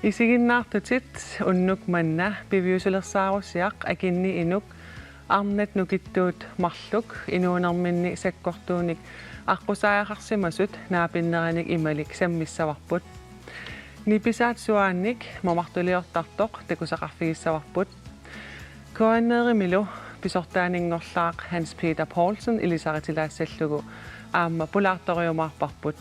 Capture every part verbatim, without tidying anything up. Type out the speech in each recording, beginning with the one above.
Isiginnaartutit, unnuk manna piviusulersaarusiaq akinneq inuk arnat nukittuut marluk inuunerminni sakkortuunik aqqusaajarsimasut naapinnerannik imalik sammissavarput. Nipisaat suaannik mamartuliortartoq takusaqarfigissavarput. K N R-imilu pisortaaninngorlaaq Hans Peter Poulsen ilisaritilaassallugu aamma pulaartoriumaarparput.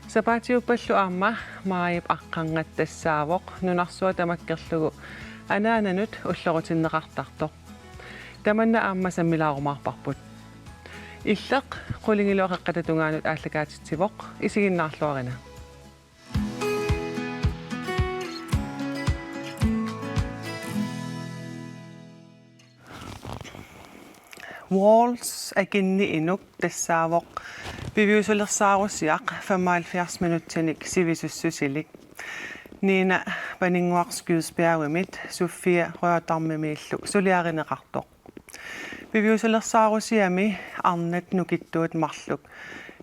Sapaatiuppallu aamma maajip aqqarngat tassaavoq nunarsuaq tamakkerlugu anaananut ullorutinneqartartoq. Tamanna aamma sammilaarumaarparput. Illeq qulingiluat Qeqqata Tungaanut aallakaatitsivoq, isiginnaarluarina. Walls akinneq inuk tassaavoq piviusulersaarusiaq femoghalvfjerds minutsinik sivisussusilik. Nina Paninnguaq Skydsbjergimit Sofia Rørdammimiillu suliarineqartoq. Piviusulersaarusiami arnat nukittuut marluk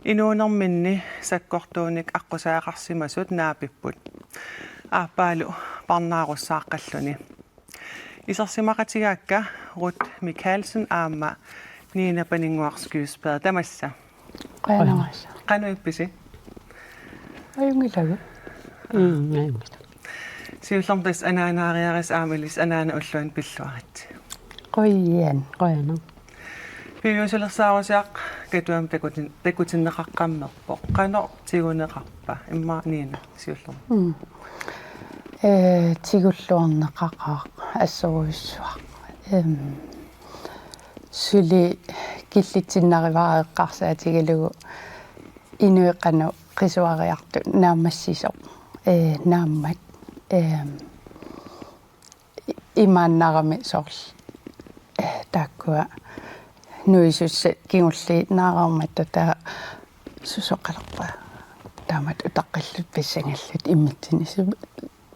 inuunerminni sakkortuunik aqqusaajarsimasut naapipput. Aappaalu parnaarussaaqqalluni. Isersimaqatigaakka Ruth Michaelsen aamma Nina Paninnguaq Skydsberg, tamassa. Qujanaq. Qanoq ippisi? Ajunngilagut. Mm, ajunngilagut. Siullermik tassa anaanaariarisi aamma ilissi anaana ulluanut pilluaritsi. Qujan, qujanaq. Piviusulersaarusiaq Katuami takutin-, takutinneqaqqammerpoq. Qanoq tiguneqarpa? Immaqa Nina siullermik. Mm. Ee, tigulluarneqaqaaq assorujussuaq. Em, suli killitsinnarivara eqqarsaatigalugu inuit qanoq qisuariartut naammassisoq. Ee, naammat. Em, imaannarami soorlu, eh, taakkua nuisussat kingulliit naararmata taava susoqalerpa taamatut utaqqillutik pissangallutik immitsinnut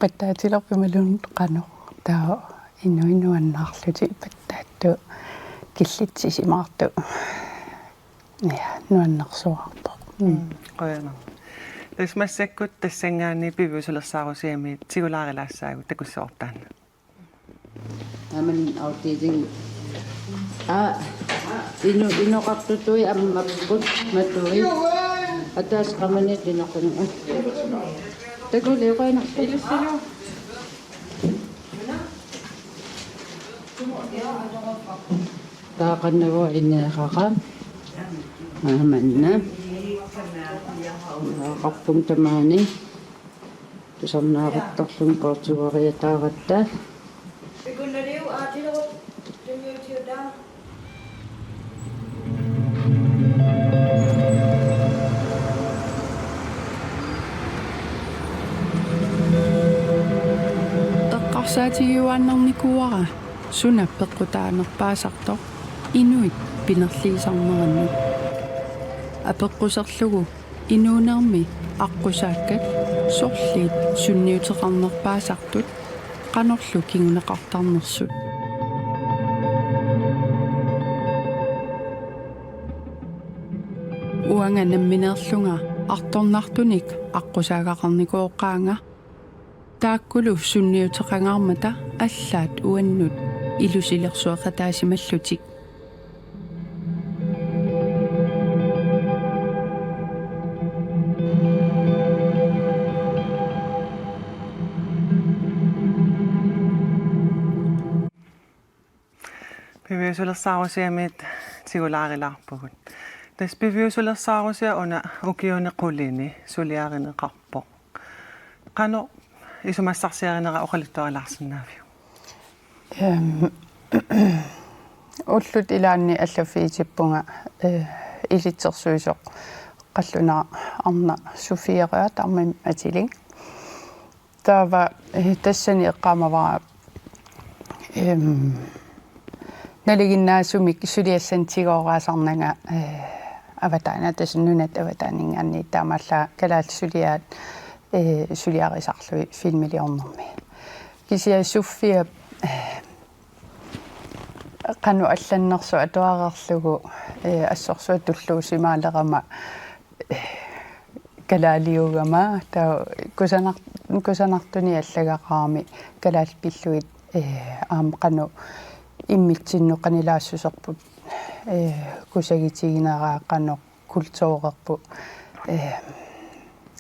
pattaatilerput imaluunniit qanoq taava inuit nuannaarlutik pattaattut killitsisimaartut. Ja, nuannersuarpoq. Mm. Mm, qujanaq. Tassa massakkut tassanngaanniit piviusulersaarusiami tigulaarilaassaagut, takussavarput taanna. Aamma afdeling. Aa, inu-, inoqartutui ammapput matui. Ataaseq qamani inoqarnera. Takuliuqaana. Ilussilu. Taaqannagooq ineeraqaaq. Aamanna. Ineeraqarpunga tamaani. Tusarnaaruttorlunga poortuariataaratta. Eqqarsaatigiuaannarnikuuara suna peqqutaanerpaasartoq inuit pinerliisarnerannut. Apeqquserlugu inuunermi aqqusaakkat sorliit sunniuteqarnerpaasartut qanorlu kinguneqartarnersut. Uanga nammineerlunga artornartunik aqqusaagaqarnikooqaanga. Taakkulu sunniuteqangaarmata allaat uannut ilusilersueqataasimallutik. Piviusulersaarusiamiit tigulaarilaarpugut. Tassa piviusulersaarusiaq una ukiuni qulini suliarineqarpoq. Qanoq isumassarsiarinera oqaluttuarilaarsinnaaviuk? Ehm, ullut ilaanni allaffigitippunga, eh, ilitsersuisoq qallunaaq arnaq Sofia Rørdammimik atilik. Taava, eh, tassani eqqaamavara, ehm, nalinginnaasumik suliassanik tigooraasarnanga, eh, avataani, tassa nunat avataaninngaanniit taamaallaat kalaallit suliaat, eh, suliarisarlugit filmiliornermi. Kisianni Sofia, eh, qanoq allannersoq atuareerlugu, eh, assorsuaq tulluusimaalerama, eh, kalaaliugama, taava kusanar-, Kusanartuni allagaqarami kalaallit pillugit, ee, aamma qanoq immitsinnut qanilaassuserput, ee, kusagitigineraa, qanoq kulturerput, ee,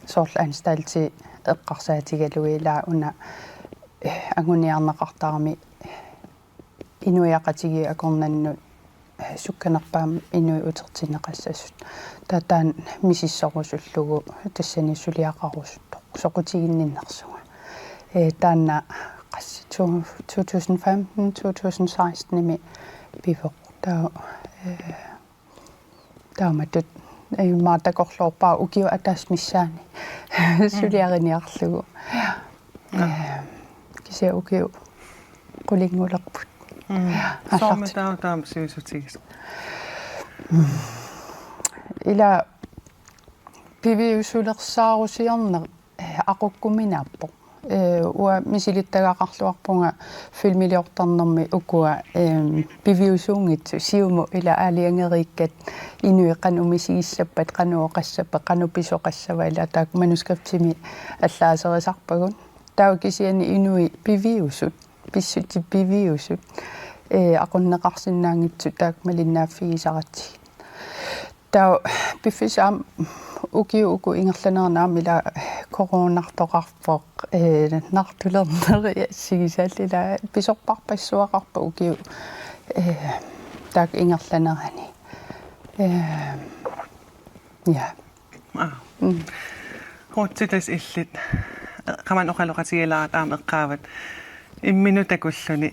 soorlu anstalti eqqarsaatigalugit ilaa una, ee, anguniarneqartarami inuiaqatigiit akornannut, eh, sukkanerpaamik inuit utertinneqassasut. Taava taanna misissorusullugu tassani suliaqarusuttoq soqutiginninnersunga. Eh, taanna qassit to-, to tusind femten, to tusind seksten-imi pivoq. Taava, eh, taamatut, eh, immaqa takorloorpara ukiup ataatsip missaani suliariniarlugu. Eh, kisianni ukiut qulingulerput. Mm. Aallartik. Soormi taava taama sivisutigisoq? Ila piviusulersaarusiorneq, eh, aqukkuminaappoq. Eh, uanga misilittagaqarluarpunga filmiliortarnermi ukua, em, piviusuunngitsut, siumut ila aalajangereerikkat inuit qanoq misigissappat, qanoq oqassappat, qanoq pisoqassava, ila taakku manuskriptimi allaaserisarpagut. Taava kisianni inuit piviusut, pissutsit piviusut, ee, aqunneqarsinnaanngitsut taakku malinnaaffigisaratsigit. Taava piffissaq aamma ukiut uku ingerlaneranni aamma ila coronartoqarpoq, ee, nartulerneri assigisaallu ila pisorparpassuaqarpoq ukiut, ee, taakku ingerlanerani. Ee, ja. Aa. Mm. Ruth, tassa illit qamani oqaloqatigilaarlutit aamma eqqaavat imminut takulluni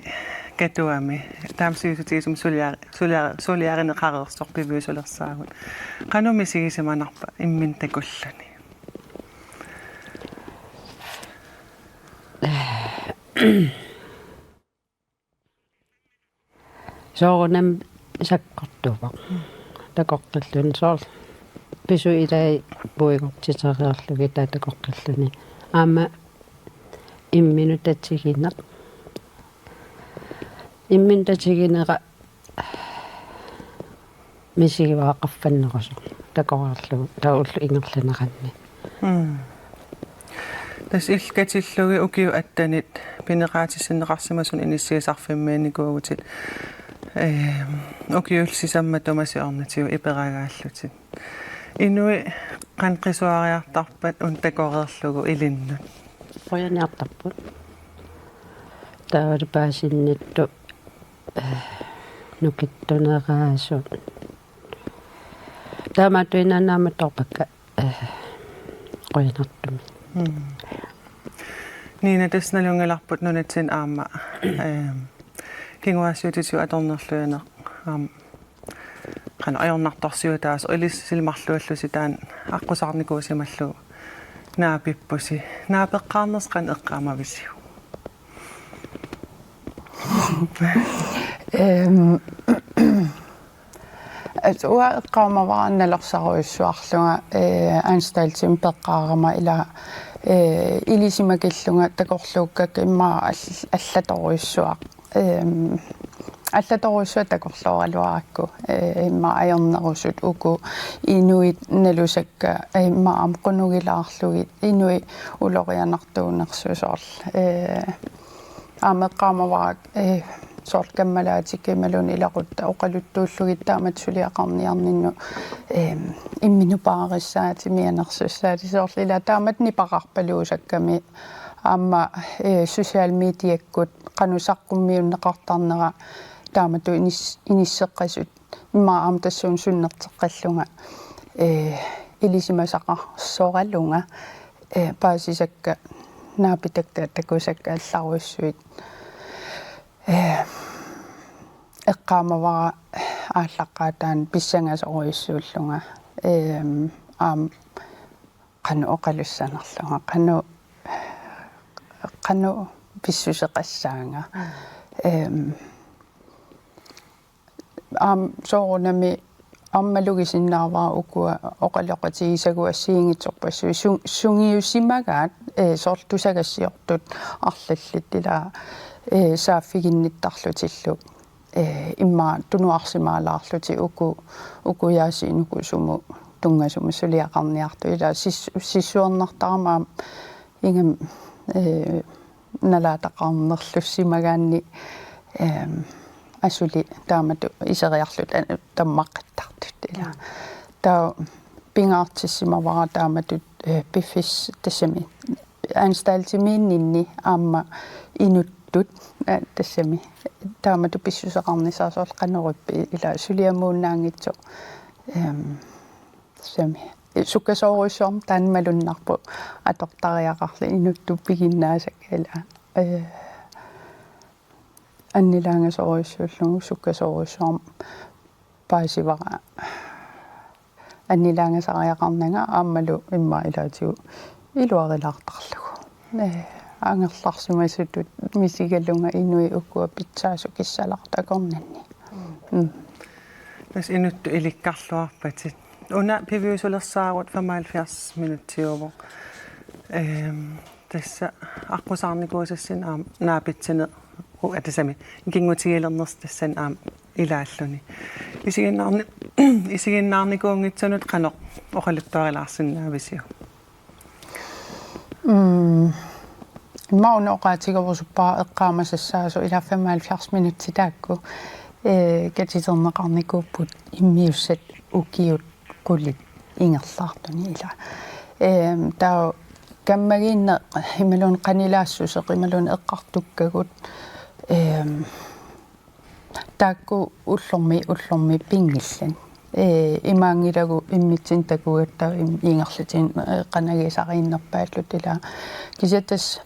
Katuami taama sivisutigisumik suliar-, suliar-, suliarineqareersoq piviusulersaagut. Qanoq misigisimanarpa imminut takulluni? Soorunami sakkortuvoq. Takoqqilluni soorlu pisut ilai puigortitereerlugit taava takoqqilluni. Aamma imminut tatigineq. Imminut tatiginera misigivara qaffannerusoq takoreerlugu taava ulloq ingerlaneranni. Mm. Tassa illit katillugit ukiut attenit pineqaatissinneqarsimasunut inissiisarfimmiinnikuuvutit. Ee, ukiullu sisamat tumasiornatigut iperagaallutit. Inuit qanoq qisuariartarpat una takoreerlugu ilinnut? Qujaniartarput. Taavalu paasinnittut, eh, nukittuneraasut. Taamaattuinnaannaammat toorpakka, eh, qujanartumik. Mm. Nina, tassa nalunngilarput nunatsinni aamma, eh, kinguaassiuutitigut atornerluineq aamma qanoq ajornartorsiutaasoq ilissi marluullusi taanna aqqusaarnikuusimallugu naapippusi. Naapeqqaarnersi qanoq eqqaamavisiuk? Ehm, at uanga eqqaamavara annalersorujussuarlunga, eh, anstaltimi peqqaarama ila, eh, ilisimakillunga takorluukkakka immaqa all-, allatorujussuaq. Ehm, allatorujussuaq takorlooraluarakku, eh, immaqa ajornerusut uku inuit nalusakka, eh, immaqa aamma qunugilaarlugit inuit ulorianartuunersut soorlu. Eh, aamma eqqaamavara, eh, soorlu kammalaatikka imaluunniit ilaquttat oqaluttuullugit taamatut suliaqarniarninnut, eh, imminut paarissaatimianersussaatit soorlu ila taamatut nipaqarpaluusakkami aamma, eh, social mediakkut qanoq saqqummiunneqartarnera taamatut inis-, inisseqqasut immaqa aamma tassuuna sunnerteqqallunga, eh, ilisimasaqarsoralunga, eh, paasisakka naapitakka takusakka allarujussuit, eh, eqqaamavara aallaqqaataani pissangasorujussuullunga, eh, aamma qanoq oqalussanerlunga, qanoq, qanoq pissuseqassaanga. Mm. Ehm, aamma soorunami aamma malugisinnaavara ukua oqaloqatigisagut assigiinngitsorpassuit su-, sungiusimagaat, eh, soorlu tusagassiortut arlallit ila, eh, saaffiginnittarlutillu, eh, immaqa tunuarsimaalaarlutik uku, uku jaasiinuku sumut tunngasumut suliaqarniartut ila sis-, sissuernartarama aamma Ingammik, eh, nalaataqarnerlussimagaanni, ehm, asuli taamatut iseriarluta, eh, tammaqqittartut ila. Taava pingaartissimavara taamatut, eh, piffissami tassami anstaltimiinninni aamma inuttut, eh, tassami taamatut pissuseqarnissaat soorlu qanoq ippi ila suliamuunnaanngitsoq, ehm, tassami sukkasoorujussuarmik taanna malunnarpoq atortariaqarluni inuttut piginnaasakka ila, eh, annilaangasorujussuullugu sukkasoorujussuarmik paasivara annilaangasariaqarnanga aammalu immaqa ilaatigut iluarilaartarlugu. Eh, angerlarsimasutut misigalunga inuit ukua pitsaasut kissalaartut akornanni. Mm. Tassa inuttut ilikkarluarpatit. Una piviusulersaarut femoghalvfjerds minutsiuvoq. Ehm, tassa aqqusaarnikuusassinnik aamma naapitsineq, u-, tassami ikinngutigilernersi tassani aamma ilaalluni. Isiginnaarni-, isiginnaarnikuunngitsunut qanoq oqaluttuarilaarsinnaavisiuk? Mm. Immaqa una oqaatigerusuppara eqqaamasassaasoq ila femoghalvfjerds minutsit taakku, eh, katiterneqarnikuupput immiussat ukiut qulit ingerlaartuni ila. Ehm, taava kammagiinneq imaluunniit qanilaassuseq imaluunniit eqqartukkagut, ehm, taakku ullormiit ullormiit pinngillat. Eh, imaanngilagut immitsinnut takugatta im-, ingerlatinneqarnagisariinnerpaalluta ila. Kisianni tassa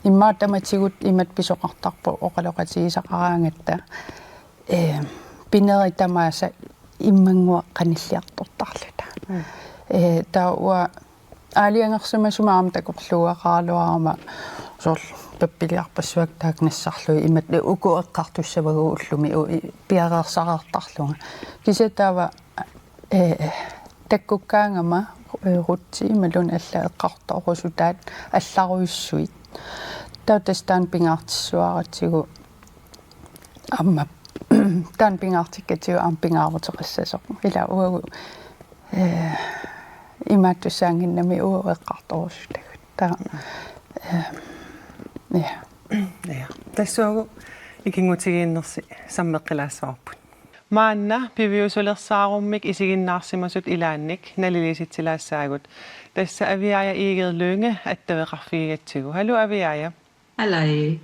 immaqa tamatigut imatut pisoqartarpoq oqaloqatigisaqaraangatta, eh, pinerit tamaasa immannguaq qanilliartortarluta. Mm. Eh, taava uanga aalajangersimasumik aamma takorluugaqaraluarama soorlu pappiliarpassuakka taakku nassarlugit imatut uku eqqartussavagut ullumi u-, i-, piareersartarlunga. Kisianni taava, eh, takkukkaangama, eh, rutsip imaluunniit allat eqqartorusutaat allarujussuit. Taava tassa taanna pingaartissuaratsigu aamma taanna pingaartikkatsigu aamma pingaaruteqassasoq. Ila uagut, eh, imaattussaannginnami uagut eqqartorusutagut. Taava, eh, ja. Ja. Tassa uagut ikinngutigiinnersi sammeqqilaassavarput. Maanna piviusulersaarummik isiginnaarsimasut ilaannik nalilisitsilaassaagut. Tassa Aviaja Egede Lynge attaveqarfigigatsigu. Haluu Aviaja. Alai.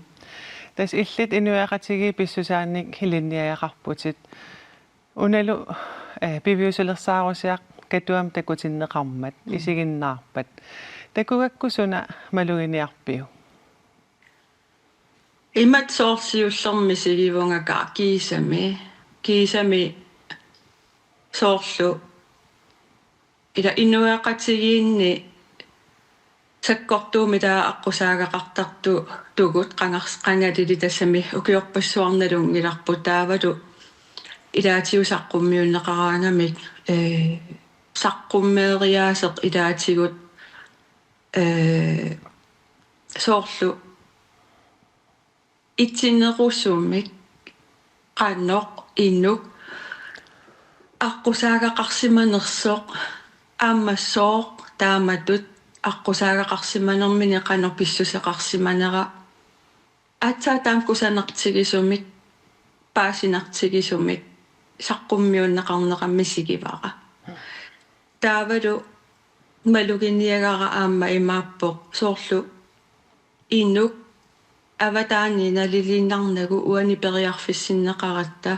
Tassa illit inuiaqatigiit pissusaannik ilinniagaqarputit. Unalu, eh, piviusulersaarusiaq Katuami takutinneqarmat, mm, isiginnaarpat. Takugakku suna maluginiarpiuk? Imatut soorlu siullermik misigivunga kiisami. Kiisami soorlu ila inuiaqatigiinni sakkortuumik taava aqqusaagaqartartugut qangars-, qangalili tassami ukiorpassuarni nalunngilarput taavalu ilaatigut saqqummiunneqaraangamik, eh, saqqummeeriaaseq ilaatigut, eh, soorlu itinerusumik qanoq inuk aqqusaagaqarsimanersoq aamma sooq taamatut aqqusaagaqarsimanermini qanoq pissuseqarsimanera aatsaat taama kusanartigisumik paasinartigisumik saqqummiunneqarnera misigivara. Taavalu maluginiagara aamma imaappoq soorlu inuk avataani naliliinnarnagu uani periarfissinneqaratta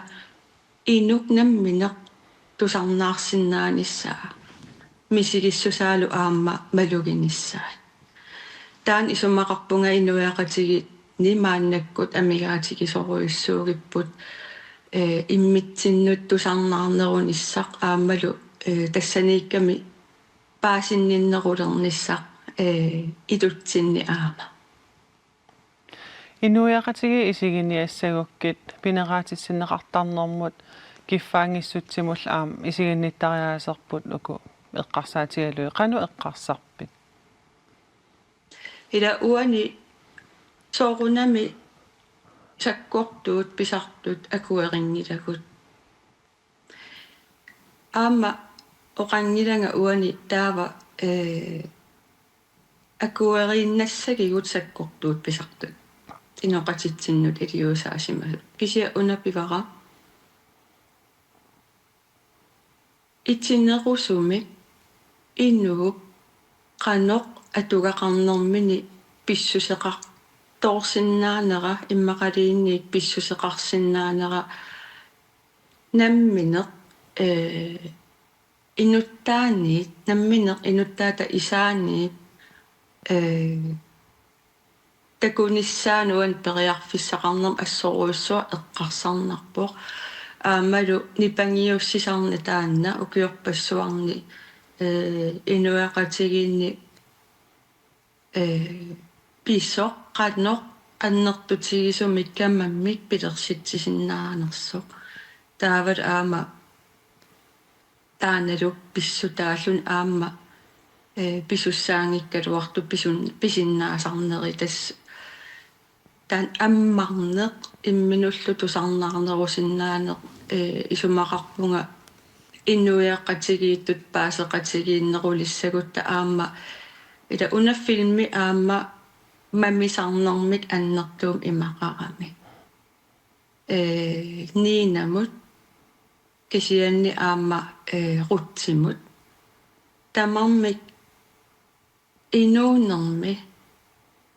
inuk nammineq tusarnaarsinnaanissaa misigissutaalu aamma maluginissaat. Taanna isumaqarpunga inuiaqatigiinni maannakkut amigaatigisorujussuugipput, eh, immitsinnut tusarnaarnerunissaq aammalu, eh, tassaniikkami paasinninnerulernissaq, eh, ilutsinni aamma. Inuiaqatigiit isiginiassagukkit pineraatitsineqartarnermut kiffaanngissutsimullumi aamma isiginnittariaaserput uku eqqarsaatigalugit. Qanoq eqqarsarpit? Ila uani soorunami sakkortuut pisartut akuerinngilagut. Aamma oqanngilanga uani taava, eh, akueriinnassagigut sakkortuut pisartut. Inoqatitsinnut iliuusaasimasut. Kisianni una pivara itinerusumik inuup qanoq atugaqarnermini pissuseqartoorsinnaanera immaqaluunniit pissuseqarsinnaanera nammineq, ee, inuttaanniit, nammineq inuttaata isaanniit, ee, takunissaanut periarfissaqarnermut assorujussuaq eqqarsarnarpoq. Aammalu nipangiussisarneq taanna ukiorpassuarni, ee, inuiaqatigiinni, ee, pisoq qanoq annertutigisumik kamammik pilersitsisinnaanersoq. Taavalu aamma taannalu pissutaalluni aamma, ee, pisussaanngikkaluartoq pisun-, pisinnaasarneri tassa taanna ammarneq imminullu tusarnaarnerusinnaaneq, ee, isumaqarpunga inuiaqatigiittut paaseqatigiinnerulissagutta aamma ila una filmi aamma mamisarnermik annertuumik imaqarami. Ee, Ninamut kisianni aamma, ee, Rutsimut. Tamarmik inuunermi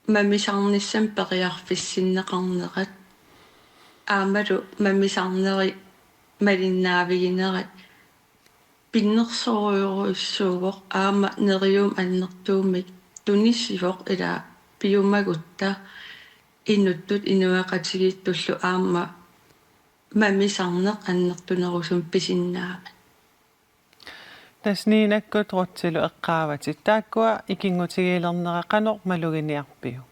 mamisarnissamik periarfissinneqarnerat aammalu mamisarneri malinnaaviginerat pinnersorujorujussuuvoq aamma neriuumik annertuumik tunisivoq ila piumagutta inuttut inuiaqatigiittullu aamma mamisarneq annertunerusumik pisinnaavat. Tassa Ninakkut Rutsilu eqqaavatit. Taakkua ikinngutigiilernera qanoq maluginiarpiuk?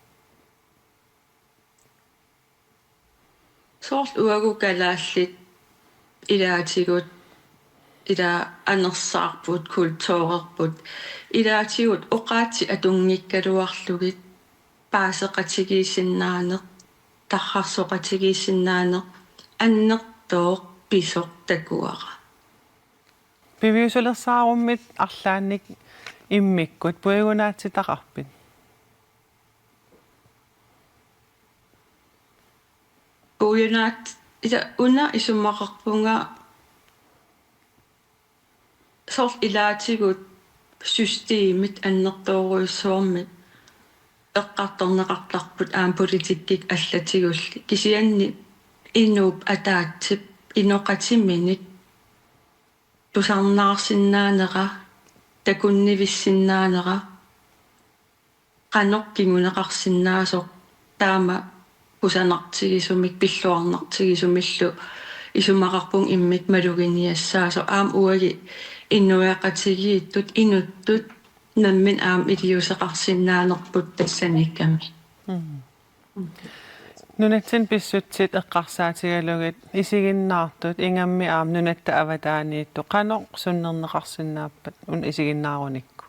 Soorlu uagut kalaallit ilaatigut ila anersaarput, kulturerput, ilaatigut oqaatsit atunngikkaluarlugit paaseqatigiissinnaaneq, tarrarsoqatigiissinnaaneq annertooq pisoq takuara. Piviusulersaarummit arlaannik immikkut puigunaatsitaqarpit? Puigunaatsitaq una isumaqarpunga soorlu ilaatigut systemit annertoorujussuarmik eqqartorneqartarput aamma politikkikkut allatigullu. Kisianni inuup ataatsip inoqatiminik tusarnaarsinnaanera, takunnivissinnaanera, qanoq kinguneqarsinnaasoq taama kusanartigisumik pilluarnartigisumillu isumaqarpunga immikkut maluginiassaasoq aamma uagut inuiaqatigiittut inuttut nammineq aamma iliuuseqarsinnaanerput tassaniikkami. Mm. Nunatsinni pissutsit eqqarsaatigalugit isiginnaartut ingammik aamma nunatta avataaniittut qanoq sunnerneqarsinnaappat una isiginnaarunikku?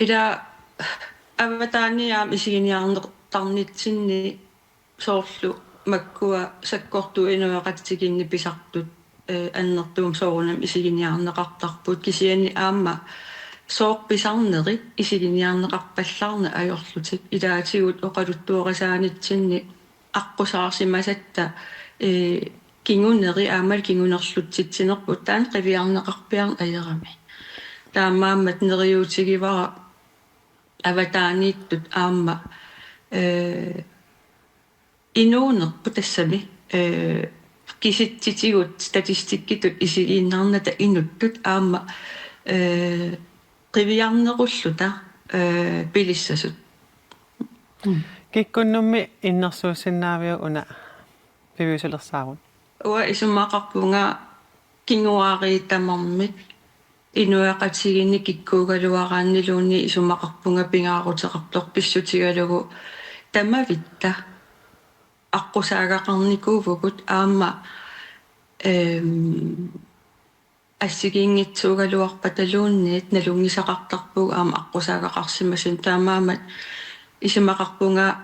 Ila avataaniit aamma isiginiarneqartarnitsinni soorlu makkua sakkortuut inuiaqatigiinni pisartut, eh, annertuumik soorunami isiginiarneqartarput kisianni aamma sooq pisarnerit isiginiarneqarpallaarneq ajorlutik ilaatigut oqaluttuarisaanitsinni aqqusaarsimasatta, eh, kinguneri aamma kingunerlutsitsinerput taanna qiviarneqarpiarneq ajorami. Taamaammat neriuutigivara avataaniittut aamma, eh, inuunerput tassami, eh, kisitsitigut statistikkitut isigiinnarnata inuttut aamma, eh, qiviarnerulluta, eh, pilissasut. Mm. Kikkunnummi innersuussinnaaviuk una piviusulersaarut? Uanga isumaqarpunga kinguaariit tamarmik inuiaqatigiinni kikkuugaluaraanniluunniit isumaqarpunga pingaaruteqartoq pissutigalugu tamavitta aqqusaagaqarnikuuvugut aamma, ehm, assigiinngitsuugaluarpataluunniit nalunngisaqartarpugut aamma aqqusaagaqarsimasut taamaammat isumaqarpunga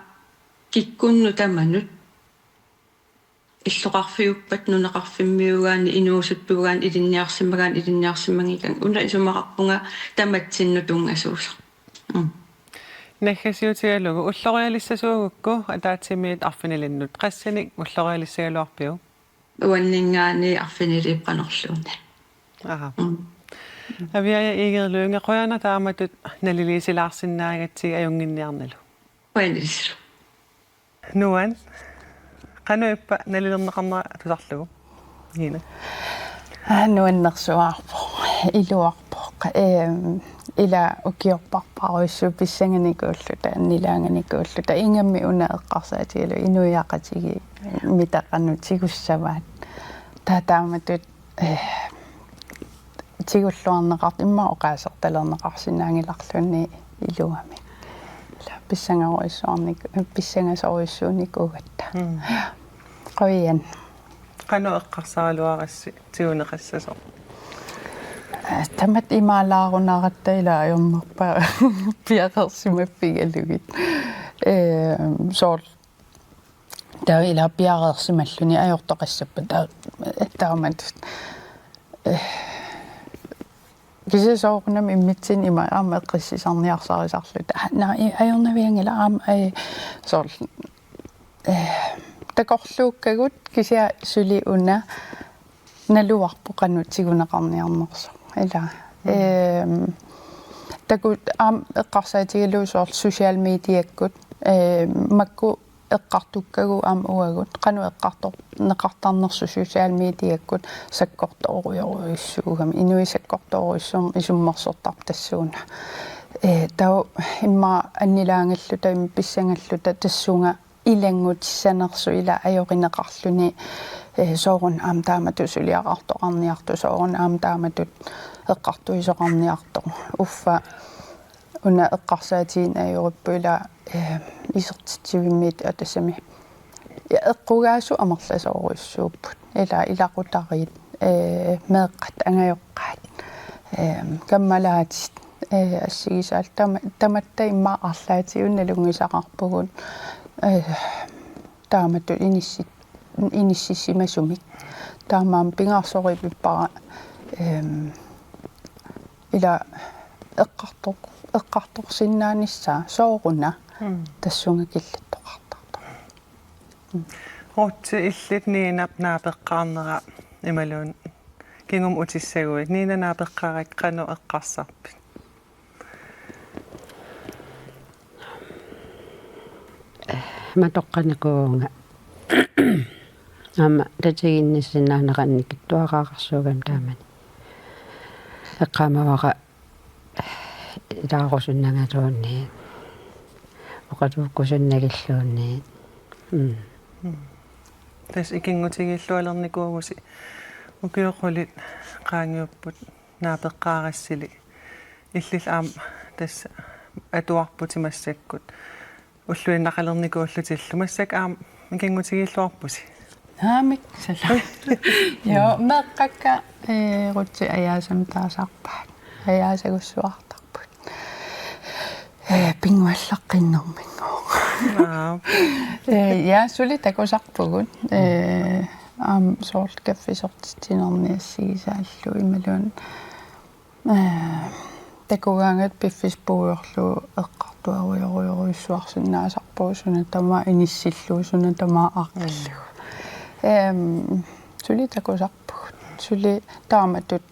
kikkunnut tamanut illoqarfiuppat nunaqarfimmiugaanni inuusuttuugaanni ilinniarsimagaanni ilinniarsimagigakku una isumaqarpunga tamatsinnut tunngasuusoq. Mm. Naggasiutigalugu ullorialissasuugukku ataatsimiit arfinilinnut qassanik ullorialissagaluarpiuk? Uanninngaanniit arfiniliit qanorluunniit. Aha. Mm. Aviaja Egede Lynge, qujanaq taamatut naliliisilaarsinnaagatsigit ajunnginniarnalu. Qujanarsuaq. Nuan, qanoq ippa nalilerneqarnera tusarlugu? Nina. Aa, nuannersuarpoq, iluarpoq. Ehm, ila ukiorparpaarujussuuvoq pissanganikuulluta, annilaanganikuulluta. Ingammik una eqqarsaatigalugu inuiaqatigiit mita qanoq tigussavaat. Taava taamatut, eh, tigulluarneqart-, immaqa oqaasertalerneqarsinnaanngilarluunniit iluamik. Ila pissangarujussuarnik-, pissangasorujussuunikuugatta. Mm. Qujan. Qanoq eqqarsaraluarassi tiguneqassasoq? Aa, tamatta imaalaarunaratta ila ajornerpaaq piareersimaffigalugit. Ehm, soorlu taava ila piareersimalluni ajortoqassappat taa-, taamatut. Eh, kisianni soorunami immitsinnut ima aamma eqqissisarniarsarisarluta. Aa, naa, i-, ajornavianngilaq aamma, eh, soorlu, eh, takorluukkagut kisianni suli una naluarpoq qanoq tiguneqarniarnersoq. Ila. Mm. Ehm, taku-, aamma eqqarsaatigalugu soorlu social mediakkut, eh, makku eqqartukkagut aamma uagut, qanoq eqqartor-, neqartarnersoq social mediakkut sakkortoorujorujussuugami, inuit sakkortoorujussuarmik isummersortarput tassuuna. Eh, taava immaqa annilaangalluta, immaqa pissangalluta tassunga ilanngutissanersoq ila ajorineqarluni, eh, sooruna aamma taamatut suliaqartoqarniartoq, sooruna aamma taamatut eqqartuisoqarniartoq. Uffa una eqqarsaatigineq ajorippoq ila, eh, isertitsivimmiit, aa, tassami. Ja eqqugaasut amerlasoorujussuupput. Ila ilaqutariit, eh, meeqqat angajoqqaat, eh, kammalaatit, eh, assigisaallu tama-, tamatta immaqa arlaatigut nalunngisaqarpugut, eh, taamatut inissi-, inissisimasumik. Taamaammat pingaarsorujuuppara, ehm, ila eqqartor-, eqqartorsinnaanissaa sooruna. Mm. Tassunga killattoqartartoq. Mm. Ruth, illit Ninap naapeqqaarnera imaluunniit kingumut utissaguit. Nina, naapeqqaarakku qanoq eqqarsarpit? Matoqqanikuuvunga. Aamma tatiginnissinnaaneqanngikittuaraqarsuugami taamani. Eqqaamavara ilaarusunnangaluunniit, oqaluukkusunnagilluunniit. Mm. Mm. Tassa ikinngutigiillualernikuuvusi, ukiut qulit qaangiupput naapeqqaarassili. Illit aamma tassa atuarputit massakkut ulluinnaqalernikuullutillu, massakkut aamma ikinngutigiilluarpusi? Naamik, sala. Joo, meeqqakka, eh, Ruthi ajaasami taasarpaat. Ajaasagussuartarput. Eh, pinnguallaqqinnerminngooq. Naa. Eh, ja, suli takusarpugut. Eh, aamma soorlu kaffisortitsinerni assigisaallu imaluunniit. Eh, takugaangat piffissaq puigorlugu eqqartuerujorujorujussuarsinnaasarpugut, suna tamaat inissillugu, suna tamaat aaqqillugu. Ehm, suli takusarpugut. Suli taamatut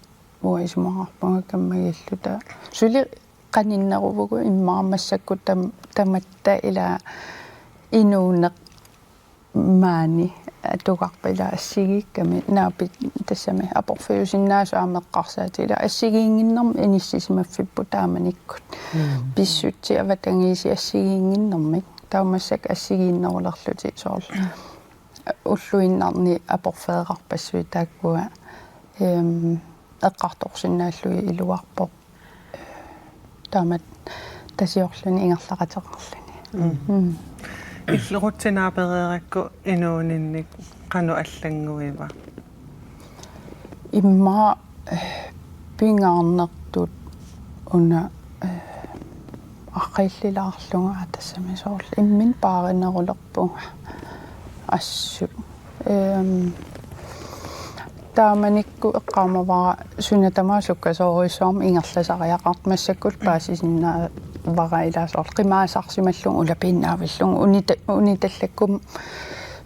uanga isumaqarpunga kammagiilluta. Suli qaninneruvugut immaqa massakkut tam-, tamatta ila inuuneq maani atugarput ila assigiikkami, naapit tassami aporfiusinnaasut aamma eqqarsaatigaat ila assigiinnginnermik inissisimaffipput taamanikkut. Mm. Pissutsit avatangiisit assigiinnginnermik. Taava massakkut assigiinnerulerlutik soorlu. Ulluinnarni aporfeerarpassuit taakkua, ehm, eqqartorsinnaallugit iluarpoq. Taamatut tasiorluni ingerlaqateqarluni. Mm. Mm. Illit Ruthi naapereerakku inuuninnik qanoq allannguiva? Immaqa, eh, pingaarnertut una, eh, arriillilaarlunga tassami soorlu imminut paarinerulerpunga assut. Ehm, taamanikkut eqqaamavara suna tamaat sukkasoorujussuarmik ingerlasariaqartoq, massakkut paasisinnaavara ilaa soorlu qimaasarsimallugu ulapiinnaavillugu unita-, unitallakkummi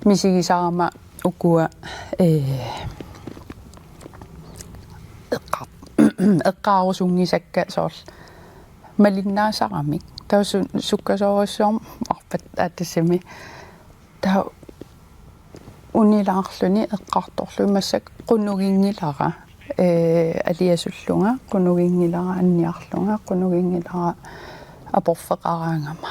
misigisarama ukua, eh, eqqar-, eqqaarusunngisakka soorlu malinnaasaramik. Taava su-, sukkasoorujussuarmik arpat aatsimi. Taava unilaarluni eqqartorluni massakkut qunuginngilara, eh, aliasullunga, qunuginngilara anniarlunga, qunuginngilara aporfeqaraangama.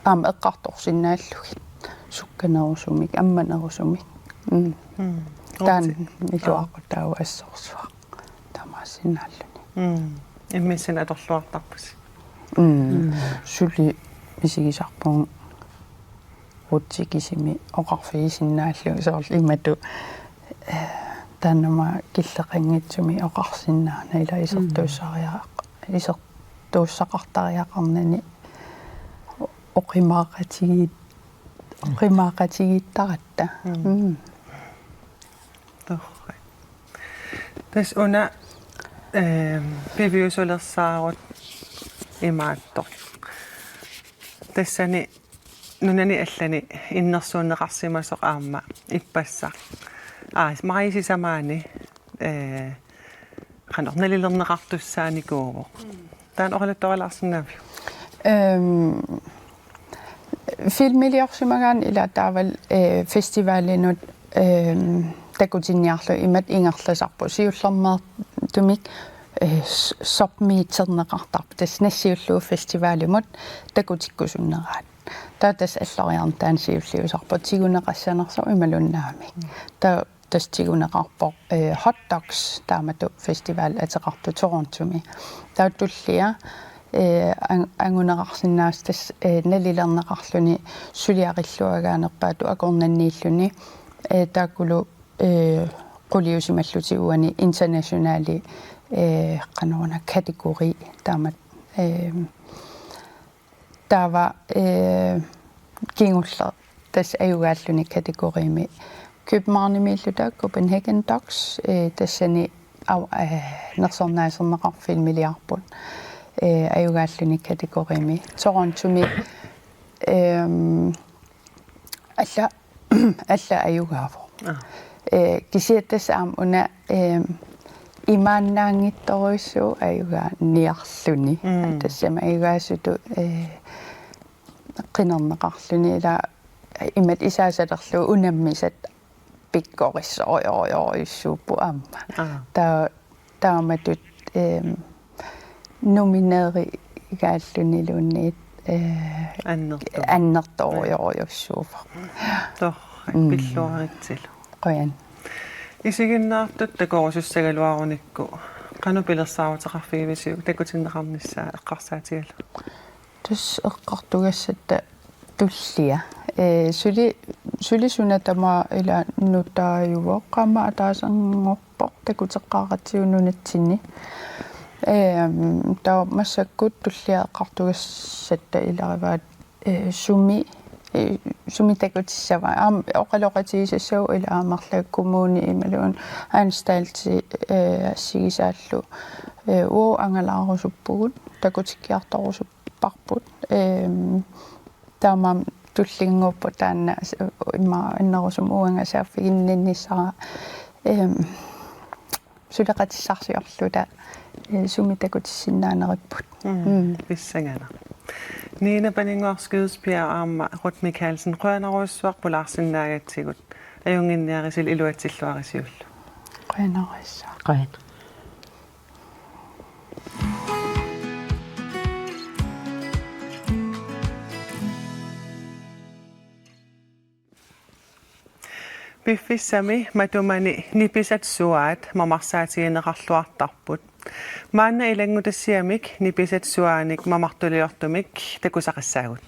Aamma eqqartorsinnaallugit sukkanerusumik, ammanerusumik. Mm. Mm. Taanna iluaqutaavoq assorsuaq. Tamaasinnaallutik. Mm. Immiussineq atorluartarpusi. Mm. Mm. Suli misigisarpunga Ruthi kisimi oqarfigisinnaalluni soorlu imatut, eh, taannama killeqanngitsumik oqarsinnaanani ilaa isertuussariaq-, isertuussaqartariaqarnani oqimaaqatigiit-, oqimaaqatigiittaratta. Mm. Mm. Torrak. Tassa una, ehm, piviusulersaarut imaattoq. Tassani nunani allani innersuunneqarsimasoq aamma ippassaq. Aa, Maji sisamaani, eh, qanoq nalilerneqartussaanikuuvoq. Taanna oqaluttuarilaarsinnaaviuk? Ehm, filmiliorsimagaanni ilaa taavalu, eh, festivalinut, ehm, takutinniarlugu imatut ingerlasarput. Siullermeertumik, eh, s-, submitterneqartarpoq. Tassa nassiullugu festivalimut takutikkusunneraat. Taava tassa alloriarneq taanna siulliusarpoq tiguneqassanersoq imaluunniit aamma. Taava tassa tiguneqarpoq, eh, Hot Docs taamatut festival ateqartoq Torontomi. Taava tullia, eh, an-, anguneqarsinnaasoq tassa, eh, nalilerneqarluni suliarilluagaanerpaatut akornanniilluni, eh, taakkulu, eh, quliusimallutik uani internationali, eh, qanoruna kategori taamatut, eh, Taava, eh, kingulleq tassa ajugaalluni kategorimi Københavnimiilluta Copenhagen Docs, eh, tassani au-, eh, nersornaaserneqarfilmiliarput, eh, ajugaalluni kategorimi. Torontomi, ehm, alla, alla ajugaavoq. Aa. Eh, kisianni tassa aamma una, ehm, imaannaanngitsorujussuuvoq ajugaanniarluni. Mm. Tassami ajugaasutut, eh, qinerneqarluni ilaa imatut isaasalerlugu unammisat pikkorissorujorujussuupput aamma. Aa. Taa-, taamatut, ehm, nomineerigaalluniluunniit, eh, annertu-, annertoorujorujussuuvoq. Torrak, mm, pilluaritsilu. Qujan. Isiginnaartut takorusussagaluarunikku, qanoq pilersaaruteqarfigivisiuk takutinneqarnissaa eqqarsaatigalugu? Tassa eqqartugassatta tullia. Ee, suli, suli suna tamaat ilaa nutaajuvoq, aamma ataaserngorpoq takuteqqaaratsigu nunatsinni. Eem, taava massakkut tullia eqqartugassatta ilagivaat, ee, sumi, ee, sumi takutissava. Aamma oqaloqatigisassavut ilaa aamma marluk kommuni imaluunniit anstalti, ee, assigisaallu, ee, uagut angalaarusuppugut, takutikkiartorusupparput. Eem, taamaammat tullinnguuppoq taanna s-, immaqa annerusumik uanga saaffiginninnissara, eem, suleqatissarsiorluta, ee, sumi takutissinnaanerippput. Mm, mm, pissanganaq. Nina Paninnguaq Skydsbjerg aamma Ruth Mikaelsen, qujanarujussuaq pulaarsinnaagatsigut. Ajunnginniarisilu iluatsilluarisiullu. Qujanarujussuaq. Qujan. Piffissami matumani nipisat suaat mamarsaatigineqarluartarput. Maanna ilanngutassiamik nipisat suaanik mamartuliortumik takusaqassaagut.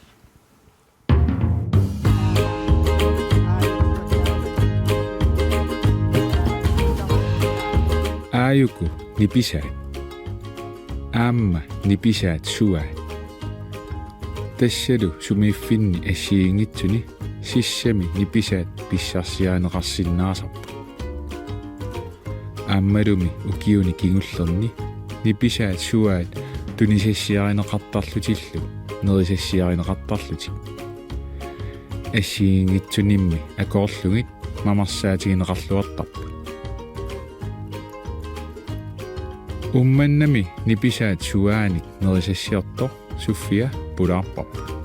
Aajuku nipisaat. Aamma nipisaat suaat. Tassalu sumiiffinni assigiinngitsuni sissami nipisaat pissarsiarineqarsinnaasarput. Aammalumi ukiuni kingullerni nipisaat suaat tunisassiarineqartarlutillu nerisassiarineqartarlutik. Assigiinngitsunimmi akoorlugit mamarsaatigineqarluartarput. Uummannami nipisaat suaanik nerisassiortoq Sofia pulaarparput.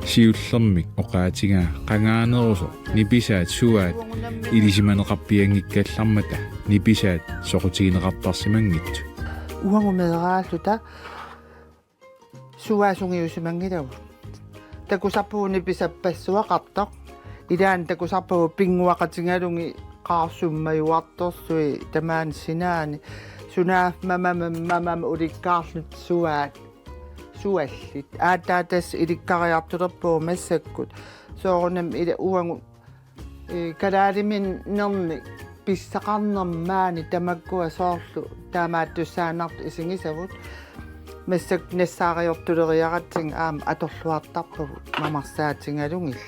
Siullermik oqaatigaa qangaanerusoq nipisaat suaat ilisimaneqarpianngikkallarmata nipisaat soqutigineqartarsimanngitsut. Uagut meeraalluta suaat sungiusimanngilagut. Takusarpugut nipisappassuaqartoq. Ilaanni takusarpagut pinnguaqatigalugit qaarsummajuartorsui tamaani sinaani. Sunaaffa mamamik mamamik ulikkaarlutik suaat. Suallit. Aatsaat tassa ilikkariartulerpugut massakkut. Soorunami ila uagut, ee, kalaaliminnermi pissaqarnermi maani tamakkua soorlu taamaattussaannartut isigisavut. Massakkut nassaariortuleriaratsigit aamma atorluartarpagut mamarsaatigalugillu.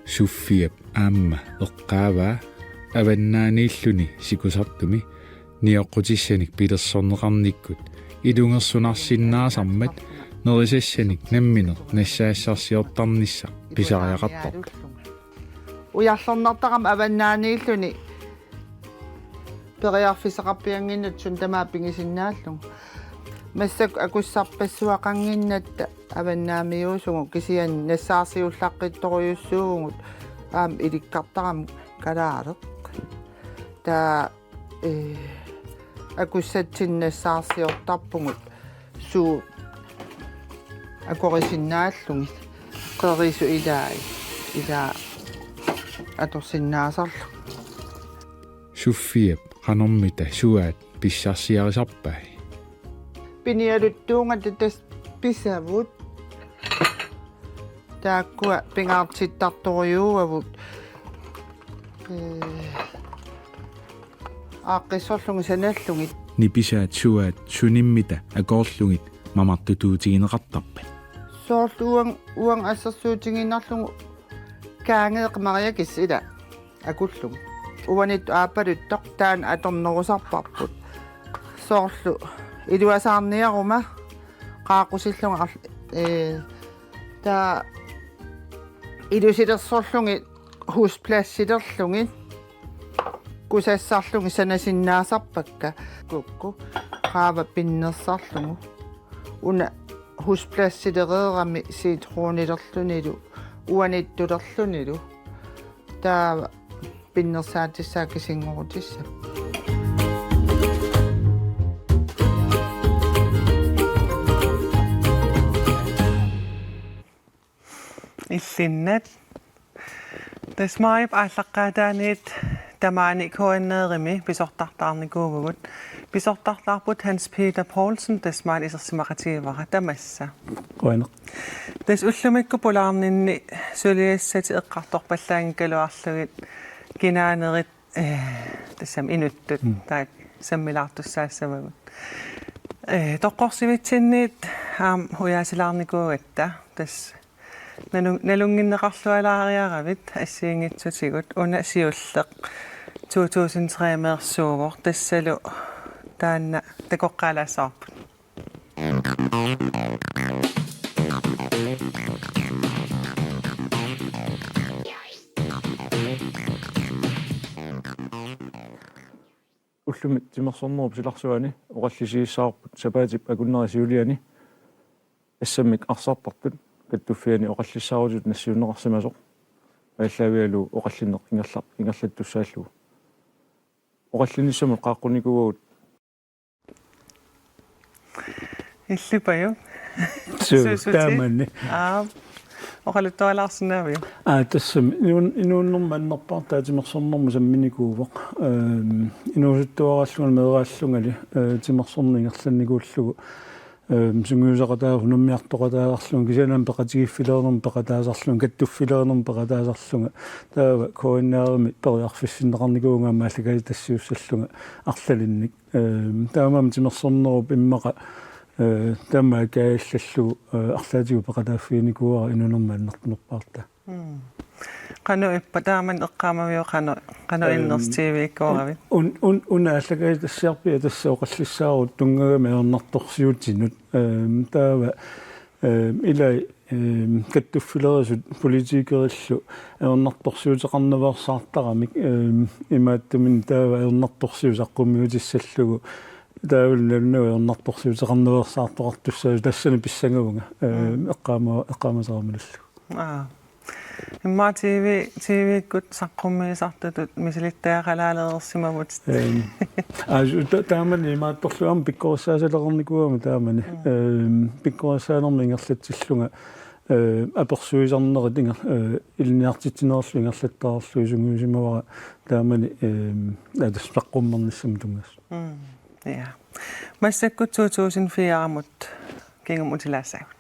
Sofiap aamma eqqaavaa avannaaniilluni sikusartumi nioqqutissanik pilersorneqarnikkut ilungersunarsinnaasarmat nerisassanik nammineq nassaassarsiortarnissaq pisariaqartarpoq. Ujarlernartarami avannaaniilluni periarfissaqarpiannginnatta suna tamaat pigisinnaallugu. Massakkut akussarpassuaqannginnatta avannaamiuusugut kisianni nassaarsiullaqqittorujussuuvugut aamma ilikkartarami kalaaleq. Taava, ee, akussatsinnik nassaarsiortarpugut suut akorisinnaallugu qerisut ilaat ilaa atorsinnaasarlugit. Sofiap qanormita suaat pissarsiarisarpai? Pinialuttuunngillat tassa pisavut. Taakkua pingaartittartorujuuavut. Ee, aaqqissorlugit sanallugit. Nipisaat suaat sunimmita akoorlugit mamartutuutigineqartarpat? Soorlu uang-, uagut assersuutigiinnarlugu kaangeeq mariakis ila akullugu. Uaniittut aappaluttoq taanna atornerusarparput. Soorlu iluasaarniaruma qaaqqusillunga arl-, ee, taava ilusilersorlugit husplastilerlugit kusassarlugit sanasinnaasarpakka kukku qaava pinnersarlugu. Una husplastilereerami citronilerlunilu uaniittulerlunilu. Taava pinnersaatissaat kisinngorutissaq. Illinnat. Tassa maajip aallaqqaataaniit tamaani K N R-imi pisortartaarnikuuvugut. Pisortartaarput Hans Peter Poulsen, tassa maani isersimaqatigivara, tamassa. Qujanaq. Tassa ullumikkut pulaarninni suliassatit eqqartorpallaanngikkaluarlugit kinaanerit, ee, tassami inuttut, mm, taakku sammilaartussaassavagut. Ee, toqqorsivitsinniit aamma ujaasilaarnikuugatta, tassa nalu-, nalunnginneqarlualaariaravit assigiinngitsutigut, una siulleq to tusind tre-meersuuvoq, tassalu taanna takoqqaalaassavarput. Ullumi timersornerup silarsuani oqallisigissavarput sapaatip akunneri siuliani assammik arsartartut kattuffianni oqallissaarutitut nassiunneqarsimasoq. Aallaavigalugu oqallinneq ingerla-, ingerlattussaallugu. Oqallinnissamut qaaqqunnikuuagut. Illipajuk. Suu, suusutit. Taamanni. Aap. Oqaluttualaarsinnaaviuk? Aa, tassami. Inuun-, inuunerma annerpaartaa timersornermut samminikuuvoq. Ehm, inuusuttuaraallunga meeraallungali, eh, timersorneq ingerlannikuullugu. Ehm, sungiusaqataa-, unammiartoqataasarlunga, kisianni aamma peqatigiiffileernermut peqataasarlunga, kattuffileernermut peqataasarlunga. Taava K N R-imi periarfissinneqarnikuuvunga aamma aallakaatitassiussallunga arlalinnik. Ehm, taamaammat timersornerup immaqa, eh, taama kaajallallugu, eh, arlaatigut peqataaffiginikuuara inuunerma annertunerpaartaa. Qanoq ippa taamani eqqaamaviuk, qanoq, qanoq innersuutigivigikkuuravit? Un, un, una aallakaatitassiarpia tassa oqallissaarut tunngagami ajornartorsiutinut. Ehm, taava, ehm, ilai, ehm, kattuffilerisut politikerillu ajornartorsiuteqarnaveersaartaramik, ehm, imaattumik taava ajornartorsiut saqqummiutissallugu taavalu nalunagulu ajornartorsiuteqarnaveersaartoqartussaasoq tassani pissangavunga, ehm, eqqaama-, eqqaamasara malillugu. Aa. Immaqa T V, T V-kkut saqqummiisartutut misilittagaqalaalereersimavut. Ehm, aa, su-, ta-, taamani imaattorlugu aamma pikkorissaasaleqarnikuugama taamani. Ehm, pikkorissaanermik ingerlatsillunga, eh, apersuisarnerit inger-, eh, ilinniartitsinerullu ingerlattaarlugit sungiusimavara taamani, ehm, aa, tassa saqqummernissamut tunngasut. Mm, ja. Massakkut to tusind fire-mut kingumut utilaassaagut.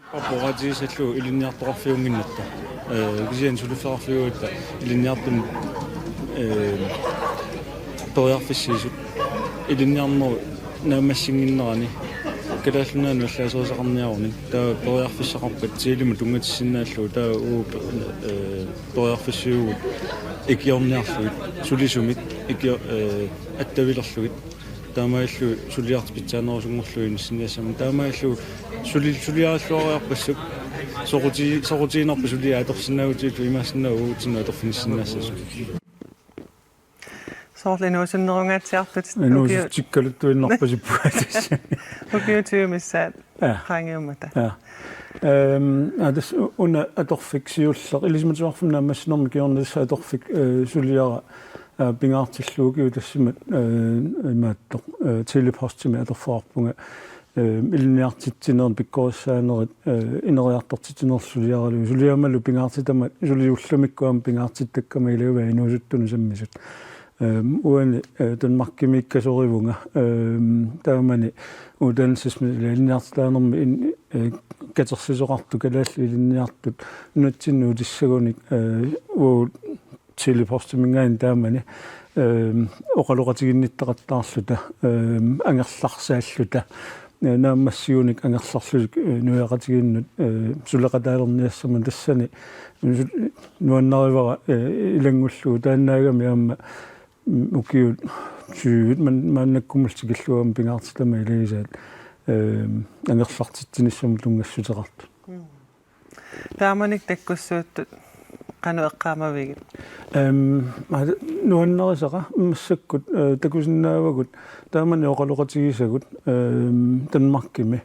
Oqaatigissallugu ilinniartoqarfiunnginnatta. Eh, kisianni suliffeqarfiugatta ilinniartunut, eh, periarfissiisut. Ilinniarnerup naammassinnginnerani Kalaallit Nunaannut allaaserisaqarniaruni. Taava periarfissaqarpat Telemut tunngatissinnaalluni. Taava uagut, eh, periarfissiivugut ikiorniarlugit. Sulisumik ikio-, eh, attavilerlugit. Taamaallu suliartut pitsaanerusunngorlugit inissinniassammata. Taamaallu suli-, suliarilluariarpassuk soquti-, soqutiginarpoq suliaq atorsinnaagutsigu imaassinnaavoq uagutsinnut atorfinissinnaassasoq. Soorlu inuusunnerungaatsiartut ukiu-, inuusutsikkaluttuinnarpasippunga tassa. Ukiut tyve missaat. Ja. Qaangiummata. Ja. Ehm, aa, tassa u-, una atorfik siulleq. Ilisimatusarfimmi naammassinermi kingorna tassa atorfik, eh, suliara, eh, pingaartillugu ukiut tassami, eh, imaattoq, eh, Tele-Postimi atorfeqarpunga, eh, ilinniartitsinerit pikkorissaanerit, eh, ineriartortitsinerlu suliaralugu. Suliammalu pingaartitama, suli ullumikkut aamma pingaartittakkama ilagaat inuusuttunut sammisut. Ehm, uani, eh, Danmarkimiikkasorivunga, ehm, taamani uddannelsesmæssigt ilinniartitaanermi in-, eh, katersisoqartut kalaallit ilinniartut nunatsinni utissagunik, eh, uagut Tele-Postiminngaanniit taamani, ehm, oqaloqatiginnittaqattaarluta, ehm, angerlarsaalluta, eh, naammassigunik angerlarlutik, eh, nuiaqatigiinnut, eh, suleqataalerniassammat tassani, eh, su-, nuannarivara, eh, ilanngullugu taannaagami aamma, mm, ukiut tyve man-, maannakkumullu tikillugu aamma pingaartitama ilagisaat, eh, angerlartitsinissamut tunngassuteqartut. Mm. Taamani takkussuuttut qanoq eqqaamavigit? Ehm, aa, nuannarisara massakkut, eh, takusinnaavagut taamani oqaloqatigisagut, ehm, Danmarkimi,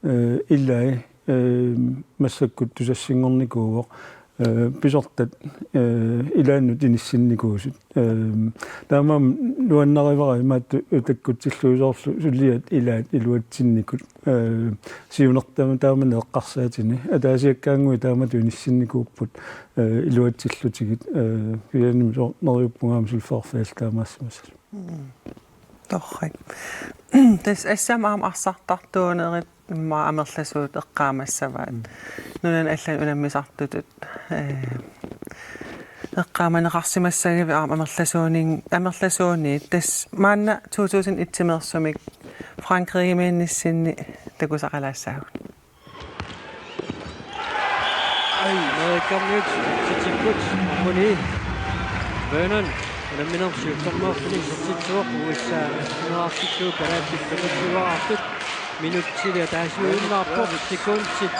eh, ilai, ehm, massakkut tusassinngornikuuvoq, eh, pisortat, eh, ilaannut inissinnikuusut. Ehm, taamaammat nuannarivara imaattoq takkutsillugu soorlu suliat ilaat iluatsinnikut. Eh, siunertami taamani eqqarsaatini. Ataasiakkaannguit taamatut inissinnikuupput, eh, iluatsillutigit. Eh, kisianni soorlu neriuppunga aamma suliffeqarfiit taamaassimassasoq. Mm. Torrak. Tassa assammik aamma arsartartuunerit immaqa amerlasuut eqqaamassavaat. Mm. Nunanut allanut unammisartutut, eh, eqqaamaneqarsimassagavit aamma amerlasuunin-, amerlasuuniit. Tassa maanna to tusind et-imeersumik Frankrigimiinnissinni takusaqalaassaagut. Ai, Amerikamiut, Titikkut, Muni. Vernon, unamminermi siullermeerfini isertitsivoq, U S A atteneraartitut kalaallit femogtyveeraartut. Minutsili ataasiuinnarpoq, sekundit.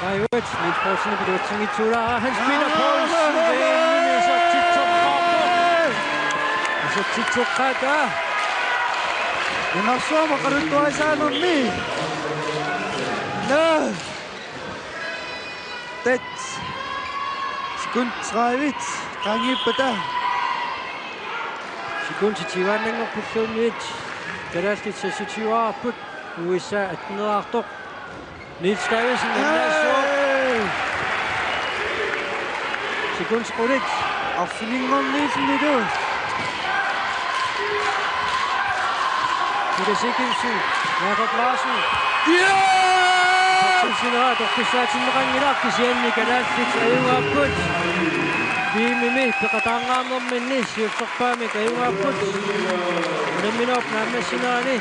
Ajuit, Niels Poulsen piluatsinngitsuulaarpaa, Hans Peter Poulsen, V M-imi isertitseqqaarpoq. Isertitseqqaat. Nunarsuarmi oqaluttuarisaanermi. Naa. Tat. Sekund tredive. Qaangiuppata. Sekundit tyveannanngorpulluunniit. Kalaallit seksogtyveeraarput. U S A atteneraartoq. Niels Davidsen, Niels. Hey! Sekundit qulit. Arfininngorniillutik. Peter Sigurdsen, Jakob Larsen. Ja! Sinera toqqissaatinneqanngilaq kisianni kalaallit ajugaapput. V M-imi peqataangaarnerminni siullerpaamik ajugaapput. Unamminerup naammassinerani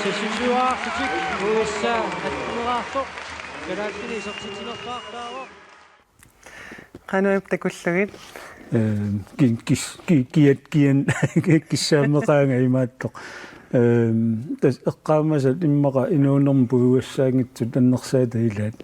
seksogtyveeraarlutik U S A atteneraartoq. Kalaallit isertitsinerpaartaavoq. Qanoq ippa takullugit? Ehm, ki-, kis-, ki-, kiat-, kian-, kissaameqaanga imaattoq. Ehm, tassa eqqaamasat immaqa inuunermi puigugassaanngitsut annersaata ilaat.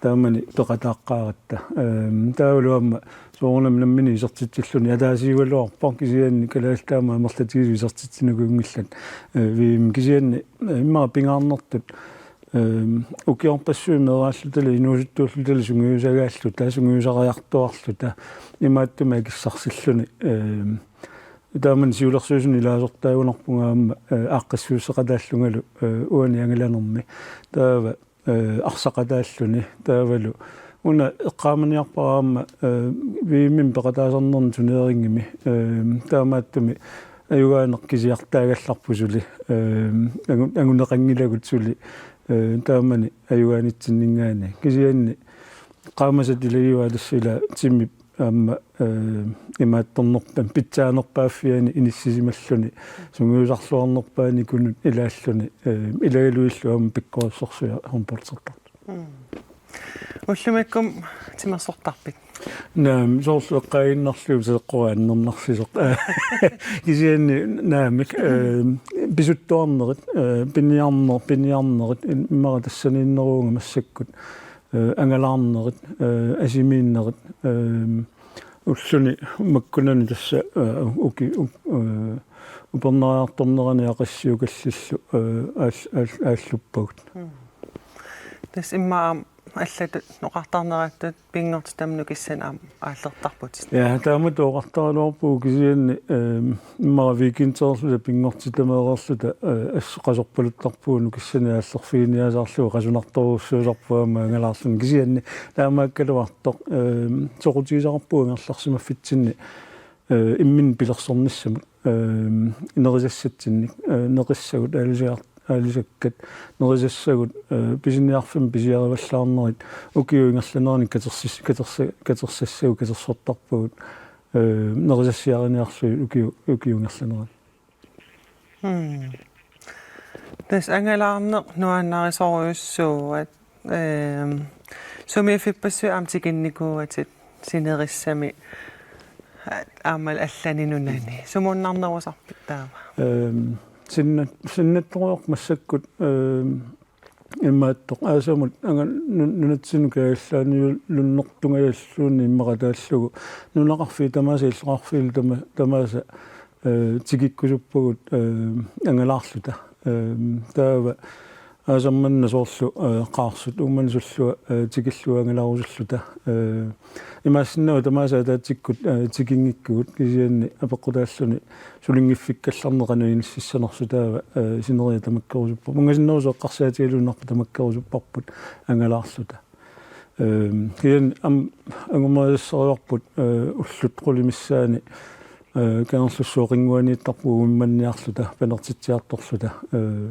Taamani peqataaqqaaratta. Ehm, taavalu aamma soorunami nammineq isertitsilluni ataasiugaluarpoq kisianni kalaallit taama amerlatigisut isertitsinukunngillat. Eh, V M kisianni, eh, immaqa pingaarnertut, ehm, ukiorpassuit meeraallutalu inuusuttuullutalu sungiusagaalluta, sungiusariartuaarluta, imaattumik akissarsilluni, ehm, taamani siulersuisuni ilaasortaagunarpunga aamma, eh, aaqqissuusseqataallungalu, eh, uani angalanermi. Taava, eh, arsaqataalluni, taavalu. Una eqqaamaniarpara aamma, eh, V M-imi peqataasarnerni turneringimi, eh, taamaattumik ajugaaneq kisiartaagallarpoq suli, eh, angu-, anguneqanngilagut suli, eh, taamani ajugaanitsinninngaanniit. Kisianni eqqaamasat ilagivaat tassa ila timip aamma, eh, imaattornerpa-, pitsaanerpaaffiani inissisimalluni, sungiusarluarnerpaanikunut ilaalluni, eh, ilagaluillu aamma pikkorissorsuit håndboldertartut. Mm. Ullumikkut timersortarpit? Naamik, soorlu eqqaaginnarlugu seeqqoraannernarsisoq. Kisianni naamik, eh, pisuttuarnerit, eh, piniarner-, piniarnerit, immaqa tassaniinneruunga massakkut, eh, angalaarnerit, eh, asimiinnerit, eh, ulluni makkunani tassa, eh, uki-, u-, eh, upernariartornerani Aqissiukallillu, eh, aal-, aal-, aalluppagut. Mm. Tassa immaqa allatut oqartarnerattut pinngortitami nukissanik aamma aallertarputit. Ja, taamatut oqartaraluarpugut kisianni, ehm, immaqa weekendeerluta pinngortitameereerluta, eh, assut qasorpaluttarpugut nukissanik aallerfiginiasaarlugu qasunartorujussuusarpugut aamma angalaarluni kisianni taamaakkaluartoq, ehm, soqutigisaqarpugut angerlarsimaffitsinni, eh, imminnik pilersornissamut, ehm, nerisassatsinnik, eh, nerissagut aalisagar-, aalisakkat, nerisassagut, eh, pisiniarfimmi pisiarivallaarnerit, ukiup ingerlanerani katersis-, katersa-, katersassagut katersortarpagut, eh, nerisassiariniarlugit ukiu-, ukiup ingerlanerani. Hmm. Tassa angalaarneq nuannarisorujussuuat, ehm, sumiiffippassuit aamma tikinnikuuatit sinerissami, a-, aamma allani nunani. Sumunnarnerusarpit taava? Ehm, sinna-, sinnattorujoq massakkut, ehm, imaattoq aasamut anga-, nu-, nunatsinnut kajallaaniulunnertungajalluunniit immaqa taallugu nunaqarfiit tamaasa illoqarfiillu tama-, tamaasa, eh, tikikkusuppagut, eh, angalaarluta. Eh, taava aasammanna soorlu, eh, Qaarsut Uummannap sullua, eh, tikillugu angalaarusulluta. Eh, imaassinnaavoq tamaasa ataatsikkut, eh, tikinngikkugut kisianni apeqqutaalluni sulinngiffikkallarneq qanoq inississanersoq taava, eh, sineriak tamakkerusupparput. Uanngasinnerusoq eqqarsaatigaluinnarpoq tamakkerusupparput angalaarluta. Ehm, kisianni aamma angumerisassarivarput, eh, ullut qulit missaanni, eh, Kangerlussuaq qinnguaniittarpugut umimmanniarluta, panertitsiartorluta. Eh,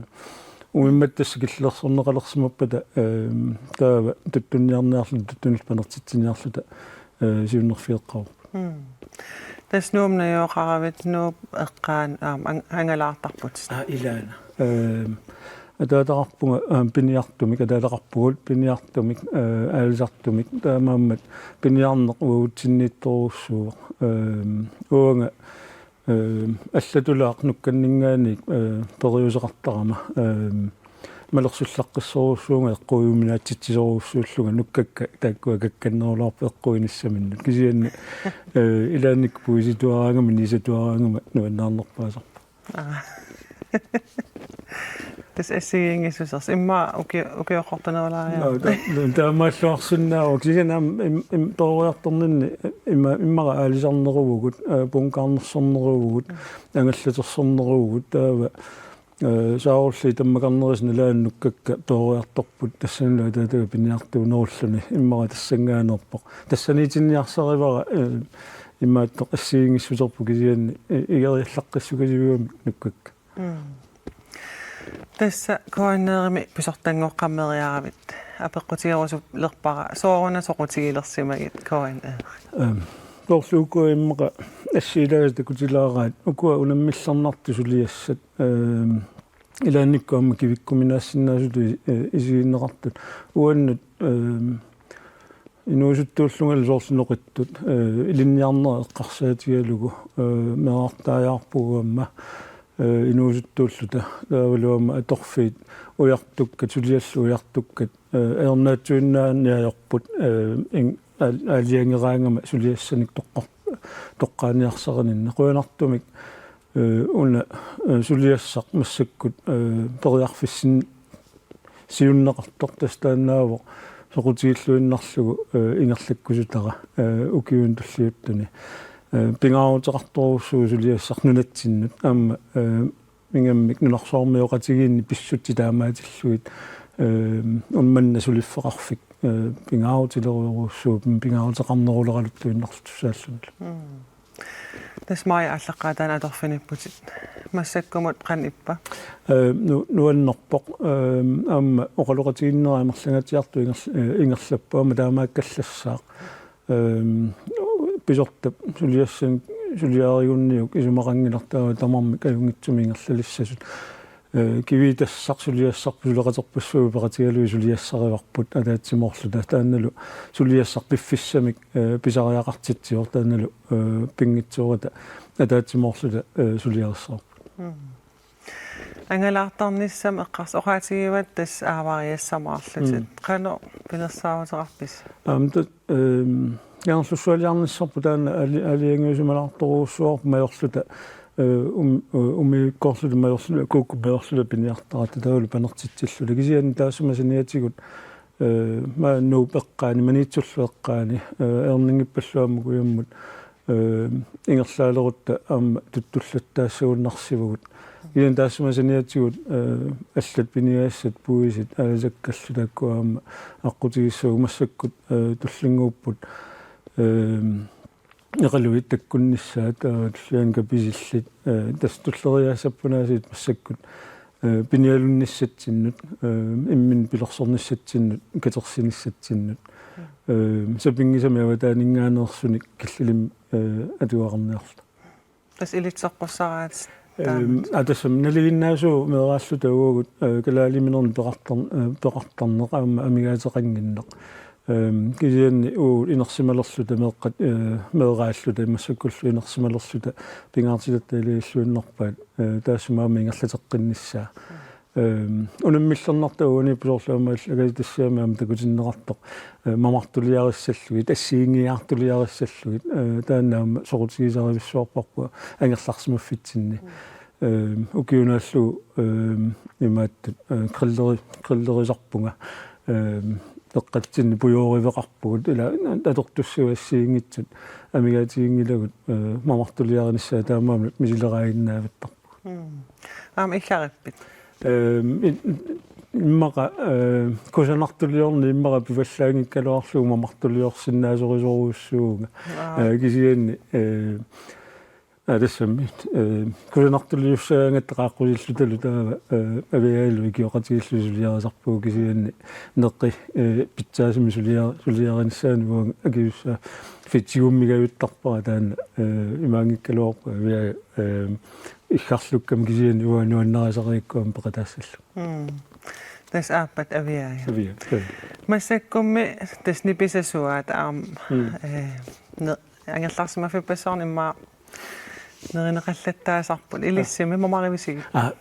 umimmat tassa killilersorneqalersimappata, ehm, taava tuttunniarniarluta, tuttunillu panertitsiniarluta, eh, siunnerfigeqqaarput. Mm. Tassa Nuup najugaqaravit, Nuup eqqaani aamma ang-, angalaartarputit. Aa, ilaana. Ehm, ataataqarpunga, ehm, piniartumik, ataataqarpugut piniartumik, eh, aalisartumik, taamaammat piniarneq uagutsinnittorujussuuvoq. Ehm, uanga, ehm, allatulaaq nukkanninngaanniit, eh, periuseqartarama, ehm, malersullaqqissorujussuuvunga eqquiuminaatsitsisorujussuullunga nukkakka taakkua kakkannerulaarput eqquiinissaminnut. Kisianni, eh, ilaannikkut puisituaraangama, niisatuaraangama nuannaarnerpaasarpoq. Aa. Tassa assigiinngissuseq. Immaqa uki-, ukioqqortunerulaariarpit. Naa, ta-, ta-, taamaalluarsinnaavoq. Kisianni aamma im-, im-, peroriartorninni ima-, immaqa aalisarneruvugut, eh, punkaarnersorneruvugut, angallatersorneruvugut, taava, eh, saarulliit tammakarnerisa nalaani nukkakka peroriartorput tassanilu ataataga piniartuunerulluni immaqa tassanngaanneerpoq. Tassaniitinniarsarivara, eh, imaattoq assigiinngissuserput kisianni, eh, igeriallaqqissukasiugami nukkakka. Mm. Tassa K N R-imi pisortanngoqqammeriaravit apeqqutigerusulerpara sooruna soqutigilersimagit K N R? Ehm, soorlu ukua immaqa assigilaasat takutilaaraat ukua unammillernartut suliassat, ehm, ilaannikkut aamma kivikkuminaassinnaasutut, eh, isigineqartut. Uannut Ehm, inuusuttuullungalu soorlu noqittut, eh, ilinniarnera eqqarsaatigalugu, eh, meerartaajaarpugut aamma, eh, inuusuttuulluta taavalu aamma atorfiit ujartukkat, suliallu ujartukkat, eh, ajornaatsuinnaanngillat ajorput, eh, in-, aal-, aalajangeraangama suliassanik toqqar-, toqqaaniarsarininneq. Qujanartumik, eh, una, eh, suliassaq massakkut, eh, periarfissin-, siunneqartoq tassa taannaavoq soqutigilluinnarlugu, eh, ingerlakkusutara, eh, ukiuni tulliuttuni. Eh, pingaaruteqartorujussuuvoq suliassaq nunatsinnut aamma, eh, ingammik nunarsuarmioqatigiinni pissutsit taamaatillugit, eh, una manna suliffeqarfik, eh, pingaarutilerujorujussuuvoq, pingaaruteqarneruleraluttuinnarlutussaallunilu. Mm. Tassa Maja aallaqqaataani atorfinipputit. Massakkumut qanoq ippa? Eh, nu-, nuannerpoq, eh, aamma oqaloqatigiinnera amerlangaatsiartoq ingerl-, eh, ingerlappoq aamma taamaakkallassaaq. Eh, pisortap suliassanik suliarigunniuk isumaqanngilartaa tamarmik ajunngitsumik ingerlalissasut. Eh, kivitassaq suliassarput suleqaterpassuit peqatigalugit suliassarivarput ataatsimoorluta. Taannalu suliassaq piffissamik, eh, pisariaqartitsivoq taannalu, eh, pinngitsoorata ataatsimoorluta, eh, suliarissavarput. Mm. Angalaartarnissamut eqqars-, oqaatigivatit tassa aavariassamaarlutit. Mm. Qanoq pilersaaruteqarpisi? Aamma tassa, ehm, Kangerlussualiarnissarput taanna aali-, aalajangiusimalaartorujussuuarput Majorluta, eh, um-, eh, umiikkoorluta Majorluta, Kuukkup Majorluta piniartaratta taavalu panertitsilluta. Kisianni taassuma saniatigut, eh, maani Nuup eqqaani, Maniitsullu eqqaani, eh, ajornanngippallu aamma kujammut, eh, ingerlaalerutta aamma tuttullattaassagunarsivugut. Kisianni taassuma saniatigut, eh, allat piniagassat puisit aalisakkallu taakku aamma aqqutigissagumassakkut, eh, tullinnguupput, eh, eqaluit takkunnissaat, eh, tulliani kapisillit, eh, tassa tulleriiaassappunaasiit massakkut, eh, pinialunnissatsinnut, eh, imminut pilersornissatsinnut, katersinissatsinnut. Eh, sapinngisamik avataaninngaanneersunik killilimmi, eh, atuarniarluta. Tassa ilitsoqqussaraat. Ehm, taamatut. Aa, tassami nalinginnaasuuvoq meeraalluta uagut, eh, kalaaliminernik peqartar-, eh, peqartarneq aamma amigaateqannginneq. Ehm, kisianni uagut inersimalerluta meeqqat, eh, meeraalluta massakkullu inersimalerluta pingaartitatta ilagilluinnarpaat, eh, taassuma aamma ingerlateqqinnissaa. Ehm, unammillernartoq uaniippoq soorlu aamma allakasitassiami aamma takutinneqartoq, eh, mamartuliarissallugit, assigiinngiiaartuliarissallugit, eh, taanna aamma soqutigisarivissuarparput angerlarsimaffitsinni. Mm. Ehm, ukiunaallu, ehm, imaattut, eh, grilleri-, grillerisarpunga, ehm, eqqatsinni pujooriveqarpugut, ila atortussat assigiinngitsut amigaatiginngilagut, eh, mamartuliarinissaat taamaammat misileraaginnavittarput. Mm. Aamma illarippit? Ehm, i-, immaqa, eh, kusanartuliorneq immaqa pivallaanngikkaluarlugu mamartuliorsinnaasorisorujussuuvunga. Aa. Eh, kisianni, eh, aa, tassami, eh, kusanartuliussagaangatta qaaqqusilluta taava, eh, Aviaalu ikioqatigiilluta suliarisarpugut kisianni neqi, eh, pitsaasumik sulia-, suliarinissaanut uanga akisussaaffiit tigummigavittarpara taanna, eh, imaanngikkaluarpoq Aviaja, eh, iggarlukkama kisianni uanga nuannarisarigakkit aamma peqataassallugu. Mm. Tassa aappat Aviaja. Aviaja, ja. Massakkummi tassa nipisasuaat aamma, mm, eh, ne-, angerlarsimaffippassuarnik immaqa nerineqallattaasarput. Ilissimi mamarivisigit? Aa,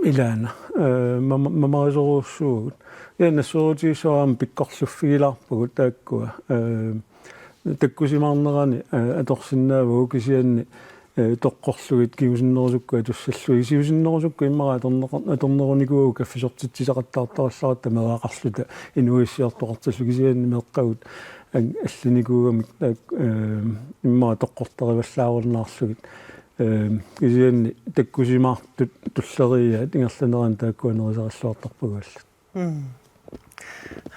ilaana. Eh, mama-, mamarisorujussuuvugut. Ja, nassuerutigissavara aamma pikkorluffigilaarpagut taakkua. Eh, takkusimaarnerani, eh, atorsinnaavagut kisianni, eh, toqqorlugit kingusinnerusukkut atussallugit. Siusinnerusukkut immaqa atorneqa-, atornerunikuuagut kaffisortitsisaqattaartarallaratta meeraqarluta inuuissiortoqartilluta kisianni meeqqagut ang-, allinikuugamik taak-, eh, immaqa toqqortarivallaarunnaarlugit. Eh, kisianni takkusimaartut tulleriiaat ingerlanerani taakkua nerisaralluartarpagut allat. Mm.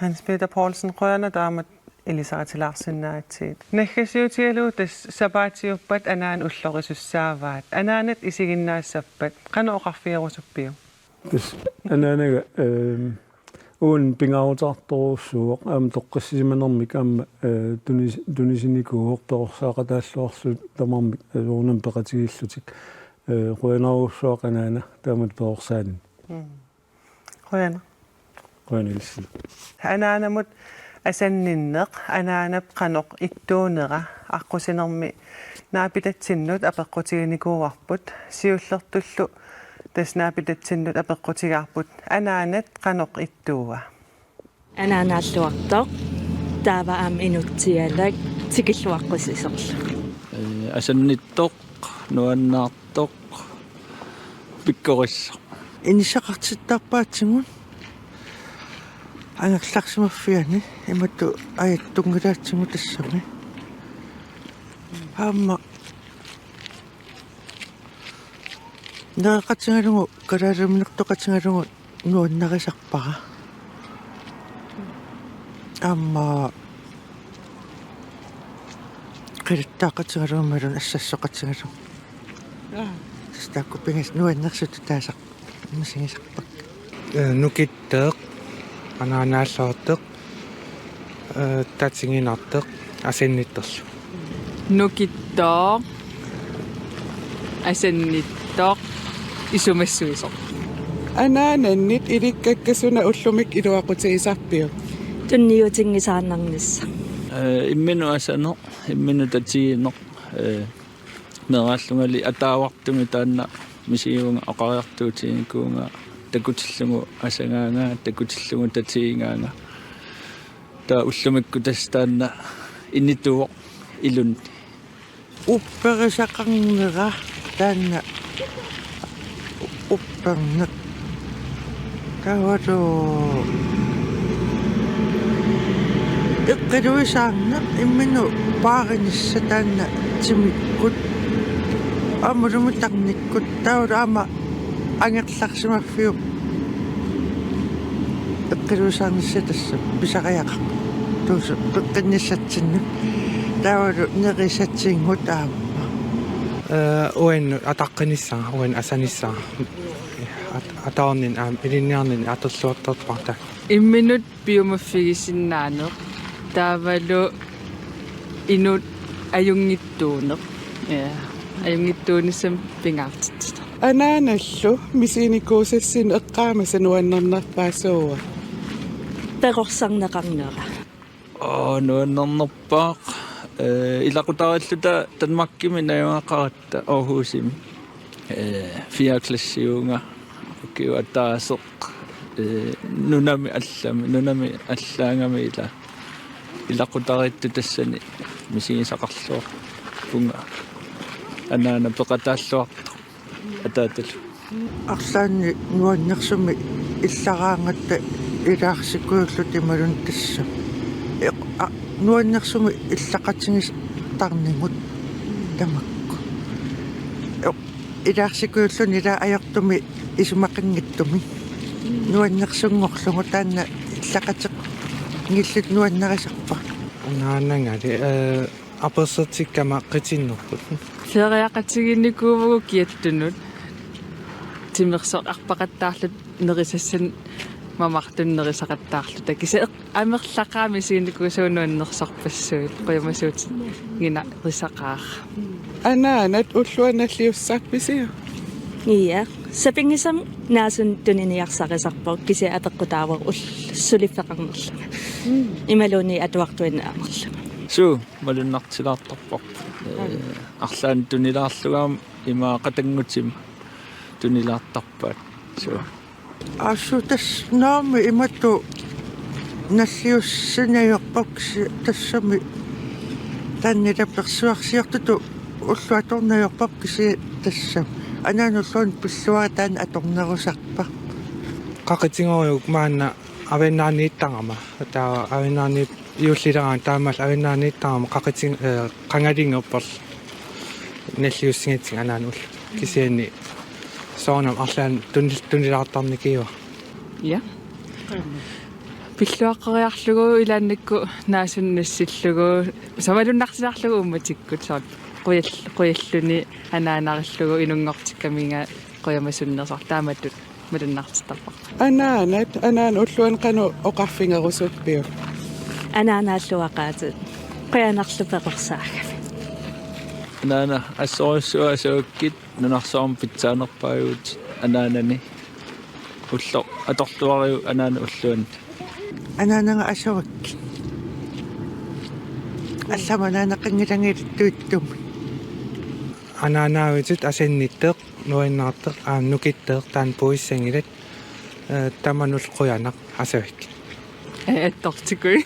Hans Peter Poulsen, qujanaq taamatut ilisaritilaarsinnaagakkit. Naggasiutigalugu tassa sapaatiuppat anaanat ullorisussaavaat. Anaanat isiginnaassappat, qanoq oqarfigerusuppiuk? Tassa anaanaga, ehm, uani pingaaruteqartorujussuuvoq, aamma toqqissisimanermik aamma, eh, tunis-, tunisinikuuvoq perorsaaqqataalluarluta tamarmik, eh, soorunami peqatigiillutik. Eh, qujanarujussuaq anaana taamatut perorsaaninni. Mm. Qujanaq. Qujanaq ilissi. Anaanamut Asanninneq anaanap qanoq ittuunera aqqusinermi naapitatsinnut apeqqutiginikuuarput, siullertullu tassa naapitatsinnut apeqqutigaarput: Anaanat qanoq ittuua? Anaanaalluartoq, taava aamma inutsialak tikilluaqqusisorlu. Ee, asannittoq, nuannaartoq, pikkorissoq. Inissaqartittarpaatigut angerlarsimaffiani imatut ajattunngilaatigut tassami. Aamma nereqatigalugu kalaaliminertoqatigalugu nuannarisarpara. Aamma qilattaaqatigalugu imaluunniit assassoqatigalugu. Aa. Tassa taakku pingasut nuannersutut taasarput misigisarpakka. Ee, nukittoq, anaanaalluartoq, ee, tatiginartoq, asannittorlu. Nukittoq, asannittoq, isumassuisoq. Anaanannit ilikkakka suna ullumikkut iluaqutigisarpiuk? Tunniutinngisaannarnissaq. Ee, imminut asaneq, imminut tatigineq, ee, meeraallungali ataavartumik taanna misigivunga, oqariartuutiginikuuvunga takutillugu asagaanga, takutillugu tatigigaanga. Taava ullumikkut tassa taanna inituvoq ilunni. Upperisaqarnera taanna upperneq. Taavalu eqqiluisaarneq imminut paarinissaq taanna timikkut. Aamma ulumut tarnikkut. Taavalu aamma angerlarsimaffiup eqqiluisaarnissaq tassa pisariaqarpoq. Tuusu peqqinnissatsinnut. Taavalu nerisatigut aamma. Ee, uannut ataqqinissara, uannut asanissara. At-, ataarninni aamma ilinniarninni atorluartarpara taanna. Imminut piumaffigisinnaaneq, taavalu inuk ajunngittuuneq. Ja, ajunngittuunissamut pingaartitsisoq. Anaanallu misiginikuusassinnik eqqaamasat nuannernerpaat suua? Perorsarneqarnera. Aa, nuannernerpaaq. Ee, ilaqutariilluta Danmarkimi najugaqaratta Aarhusimi. Ee, fjerde klassivunga, ukioq ataaseq, ee, nunami allami, nunami allaagami ila. Ilaqutariittut tassani misigisaqarluarpunga. Anaana peqataalluartoq ataatalu. Arlaanni nuannersumik illaraangatta ilaarsikuulluta imaluunniit tassa. Eq-, a-, nuannersumik illaqatigisarnigut tamakku. Eq-, ilaarsikuulluni ilaa ajortumik isumaqanngitsumik. Nuannersunngorlugu taanna illaqatinngilluta nuannarisarpara. Anaanangali, ee, apersortikkama qitinnerput. Feriaqatiginikuuvugut kiattunut. Timersoq arpaqattaarluta nerisassanik mamartunik nerisaqattaarluta. Kisianni eq-, amerlaqaaq misiginikuusagut nuannersorpassuit, qujamasuutiginerisaqaaq. Anaanat ulluanut nalliussarpisiuk? Ja. Sapinngisamik naasunik tuniniarsarisarpoq kisianni apeqqutaavoq ul-, suliffeqarnerlunga. Mm. Imaluunniit atuartuinnaq amerlunga. Suu, malunnartilaartarparput. Ee, arlaannik tunilaarlunga aamma ima qatanngutima tunilaartarpaat. Suu. Assut tassa naamik imatut nalliussinaviarpakka kisianni tassami taanna ila persuarsiortutut ulloq atornaviarpakka kisianni tassami. Anaana ulluanut pilluarit taanna atornerusarpara. Qaqitigorujuk maanna avannaaniittarama. Taava avannaaniit juullileraangat taamaallaat avannaaniittarama qaqitin-, ee, qangalinngorpoq nalliussigatsigu anaana ulloq. Kisianni soorunami arlaannik tuni-, tunilaartarnikiua. Ja. Pilluaqqoriarlugu ilaannikkut naasunik nassillugu, soorlu malunnartilaarlugu uummatikkut soorlu qujal-, qujalluni anaanarillugu inunngortikkamiga qujamasunnersoq taamatut malunnartittarparput. Anaanat, anaana ulluanut qanoq oqarfigerusuppiuk? Anaanaalluaqaatit. Qujanarlu perorsaagavit. Anaana, assorujussuaq asavakkit, nunarsuarmi pitsaanerpaajuvutit anaanani. Ulloq atorluariuk anaana ulluanut. Anaanaga asavakkit. Allamut anaanaqanngilanngilatit tuittumut. Anaanaavitit asannittoq, nuannaartoq, aamma nukittoq taanna puissanngilat, eh, tamanullu qujanaq asavik. Eh, attortikui.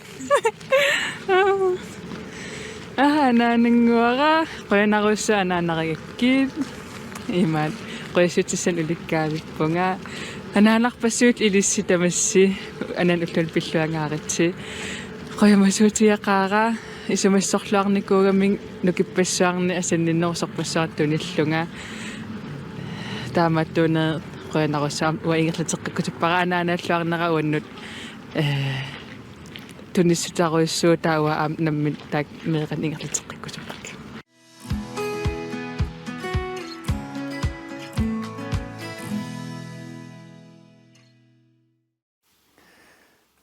Aha, anaanannguara, qujanarsuaq anaanarigakkit. Imaat, qujassutissat ulikkaavippunga. Anaanarpassuit ilissi tamassi, anaanap ulluanut pilluangaaritsi. Qujamasuutigeqaara, isumassorluarnikuugami nukippassuarni asanninnerusorpassuarnik tunillunga. Taamaattuuna qujanarsuaq uanga ingerlateqqikkusuppara anaanaalluarnera uannut, eh, tunissutarujussuuvoq taava aamma nammineq taakku meeqqanik ingerlateqqikkusuppakka.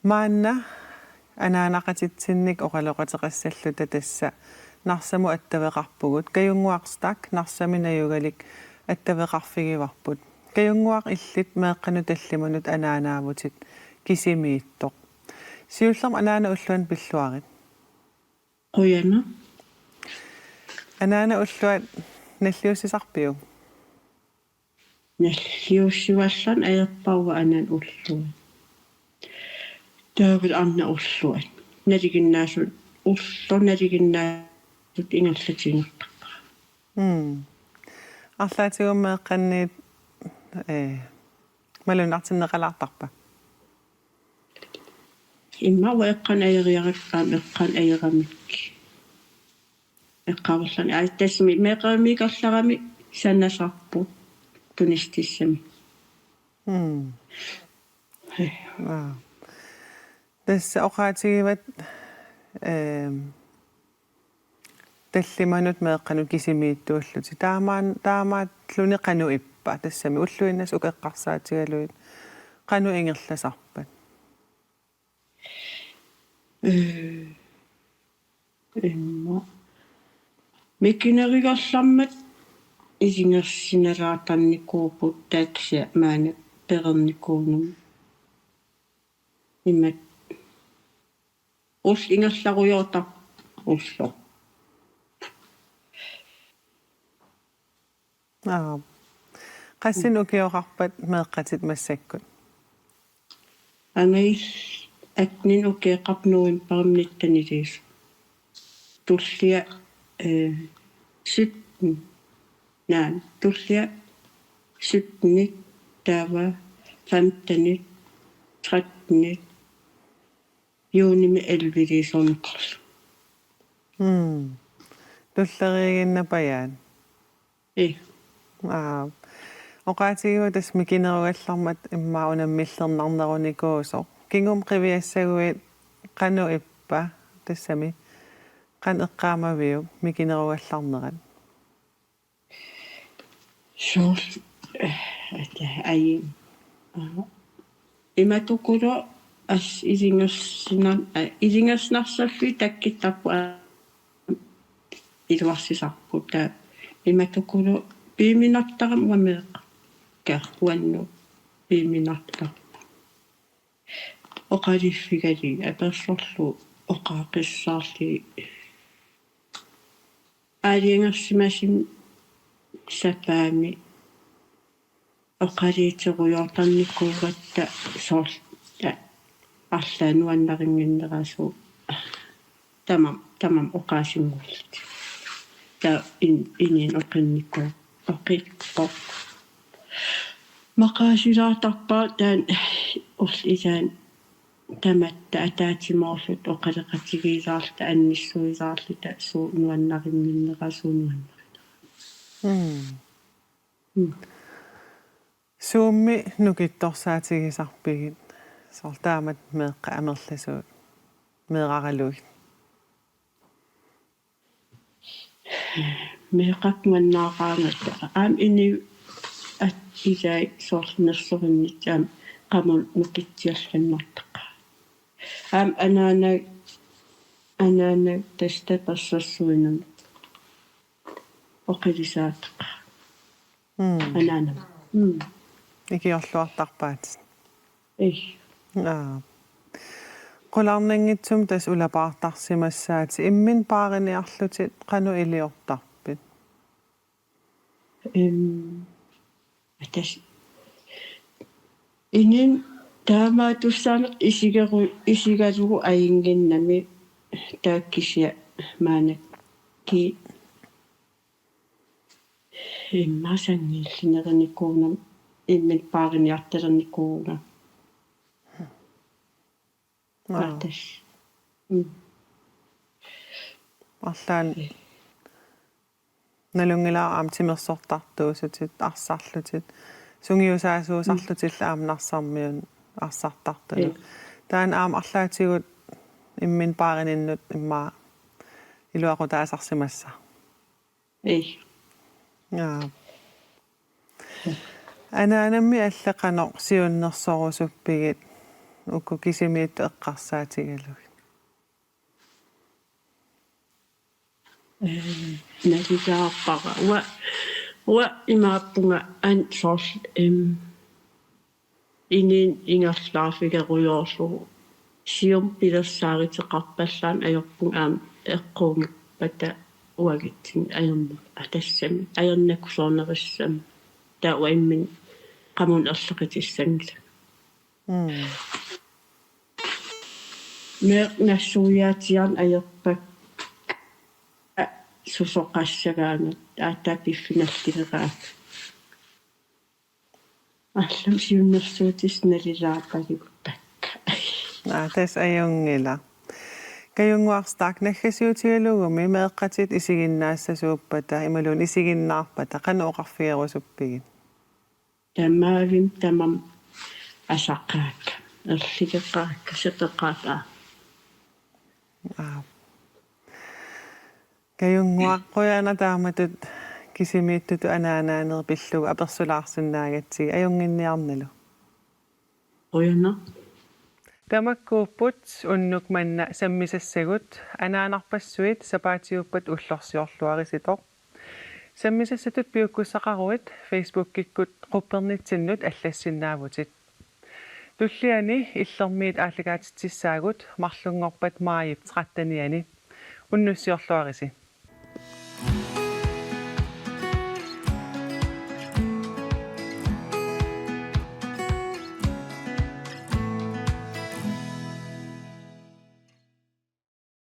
Maanna anaanaqatitsinnik oqaloqateqassalluta tassa Narsamut attaveqarpugut, Kajunnguaq Stach Narsami najugalik attaveqarfigivarput. Kajunnguaq, illit meeqqanut tallimanut anaanaavutit kisimiittoq. Siullermik anaanap ulluanut pilluarit. Qujanaq. Anaanap ulluat nalliussisarpiuk? Nalliussivallarneq ajorpara anaanap ulluat. Taava arnap ulluat. Nalinginnaasut ullut nalinginnaasut ingerlatiinnartarpara. Mm. Arlaatigut meeqqanniit, eh, malunnartinneqalaartarpa? Immaqa eqqaani ajoriarakku aamma eqqaani ajoramikku. Eqqaaverluni. Aa, tassami meeqqerimiikkallarami sanasarput tunissutissami. Mm. Hej. Aa. Tassa oqaatigivat, ehm, tallimanut meeqqanut kisimiittuullutit. Taamaan-, taamaatluni qanoq ippa? Tassami ulluinnarni uku eqqarsaatigalugit qanoq ingerlasarpat? Ee, immaqa. Mikinerugallarmat isigersinalaartarnikuupput taava kisianni maani pereernikuugami. Imaat. Ullut ingerlarujoortarput ullut. Aap. Qassinik ukioqarpat meeqqatit massakkut? Angajulleq atten ukioqarpoq, novembarimi nitten iliuuseq. Tullia, eh, sytten. Naa, tullia sytten, taava femten, tretten, juunimi elleve iliuuseq. Mm. Tulleriiginnapajaat. Ii. Aa. Oqaatigivat tassa mikinerugallarmat immaqa unammillernarnerunikuusoq. Kingumut qiviassaguit qanoq ippa tassami? Qanoq eqqaamaviuk mikinerugallarnerat? Soorlu, eh, ata, ai, aa, imatukulu as iliuusersinan-, aa, iliuusersinnarsuarli takkuttarput, aa, iluarsisarput, taava imatukulu piuminartarama uanga meeqqakka uannut piuminartarput. Oqaluffigalugit apersorlu oqaaqissaarlugit. Aalajangersimasumik sapaammi oqaluuterujoortarnikuugatta soorlu arlaat nuannarinnginnerasut. Tamarmik, tamarmik oqaasinnguullutik. Taava in-, inuuneq oqinnikuuvoq, oqinneqarpoq. Maqaasilaartarpara taanna ulloq ilaanni tamatta ataatsimoorluta oqaloqatigiilaarluta annissuilaarluta suut nuannarinnginnerasut nuannarinerat. Mm. Mm. Suummi nukittorsaatigisarpigit, soorlu taamatut meeqqat amerlasuut meeraralugit? Meeqqakka nuannaaraangata aamma inuit ilaat soorlu nersorinnittut aamma qamuuna nukitsiallannartaqaat. Aamma anaanat, anaanat tassa tapersersuinut oqilisaataqaat. Mm. Anaanama. Mm. Ikiorluartarpaat. Ei. Aa. Qularnanngitsumik tassa ulapaartarsimassaatit, imminut paariniarlutit qanoq iliortarpit? Em, atas. Inin taamaattussaaneq isigeru-, isigalugu ajunnginnami, taava kisianni maannakkut immaqa sanngiillineqarnikuugama, imminut paariniartalernikuugama. Aa. Atas. Mm. Arlaannik nalunngilara aamma timersortartuusutit, arsarlutit, sungiusaasuusarlutillu aamma Narsarmiunut arsartartunut. Ee. Taanna aamma arlaatigut imminut paarininnut immaqa iluaqutaasarsimassaaq. Ee. Aa. Anaanami allat qanoq siunnersorusuppigit uku kisimiittut eqqarsaatigalugit? Ee, naligaarpara. Uanga, uanga imaappunga an-, soorlu, em, inin ingerlaarfigerujoorlugu siumut pilersaaruteqarpallaamik ajorpunga aamma eqquunngippat uagutsinnut ajorna-, aa, tassami ajornakusoornerussama. Taava uanga imminut qamunut erloqitissanngilanga. Mm. Meeqqat nassuiaatigaarneq ajorpakka susoqassagaangat, aatsaat piffinallileraa. Allamik siunnersuutissat nalilaarpaluppakka. Aa, tassa ajunngilaq. Kajunnguaq Stach, naggasiutigalugumi meeqqatit isiginnaassasuuppata imaluunniit isiginnaarpata qanoq oqarfigerusuppigit? Tamavimmik tamarmik asaqaakka, erligeqaakka, seqeqaakka. Aa. Kajunnguaq, qujanaq taamatut kisimiittutut anaanaanerit pillugu apersulaarsinnaagatsigit, ajunnginniarnalu. Qujanaq. Tamakkuupput unnuk manna sammisassagut, anaanarpassuit sapaatiuppat ullorsiorluarisitoq. Sammisassatut piukkussaqaruit Facebookikkut quppernitsinnut allassinnaavutit. Tulliani Illermiit aallakaatitsissaagut marlunngorpat maajip trettenianni. Unnussiorluarisi.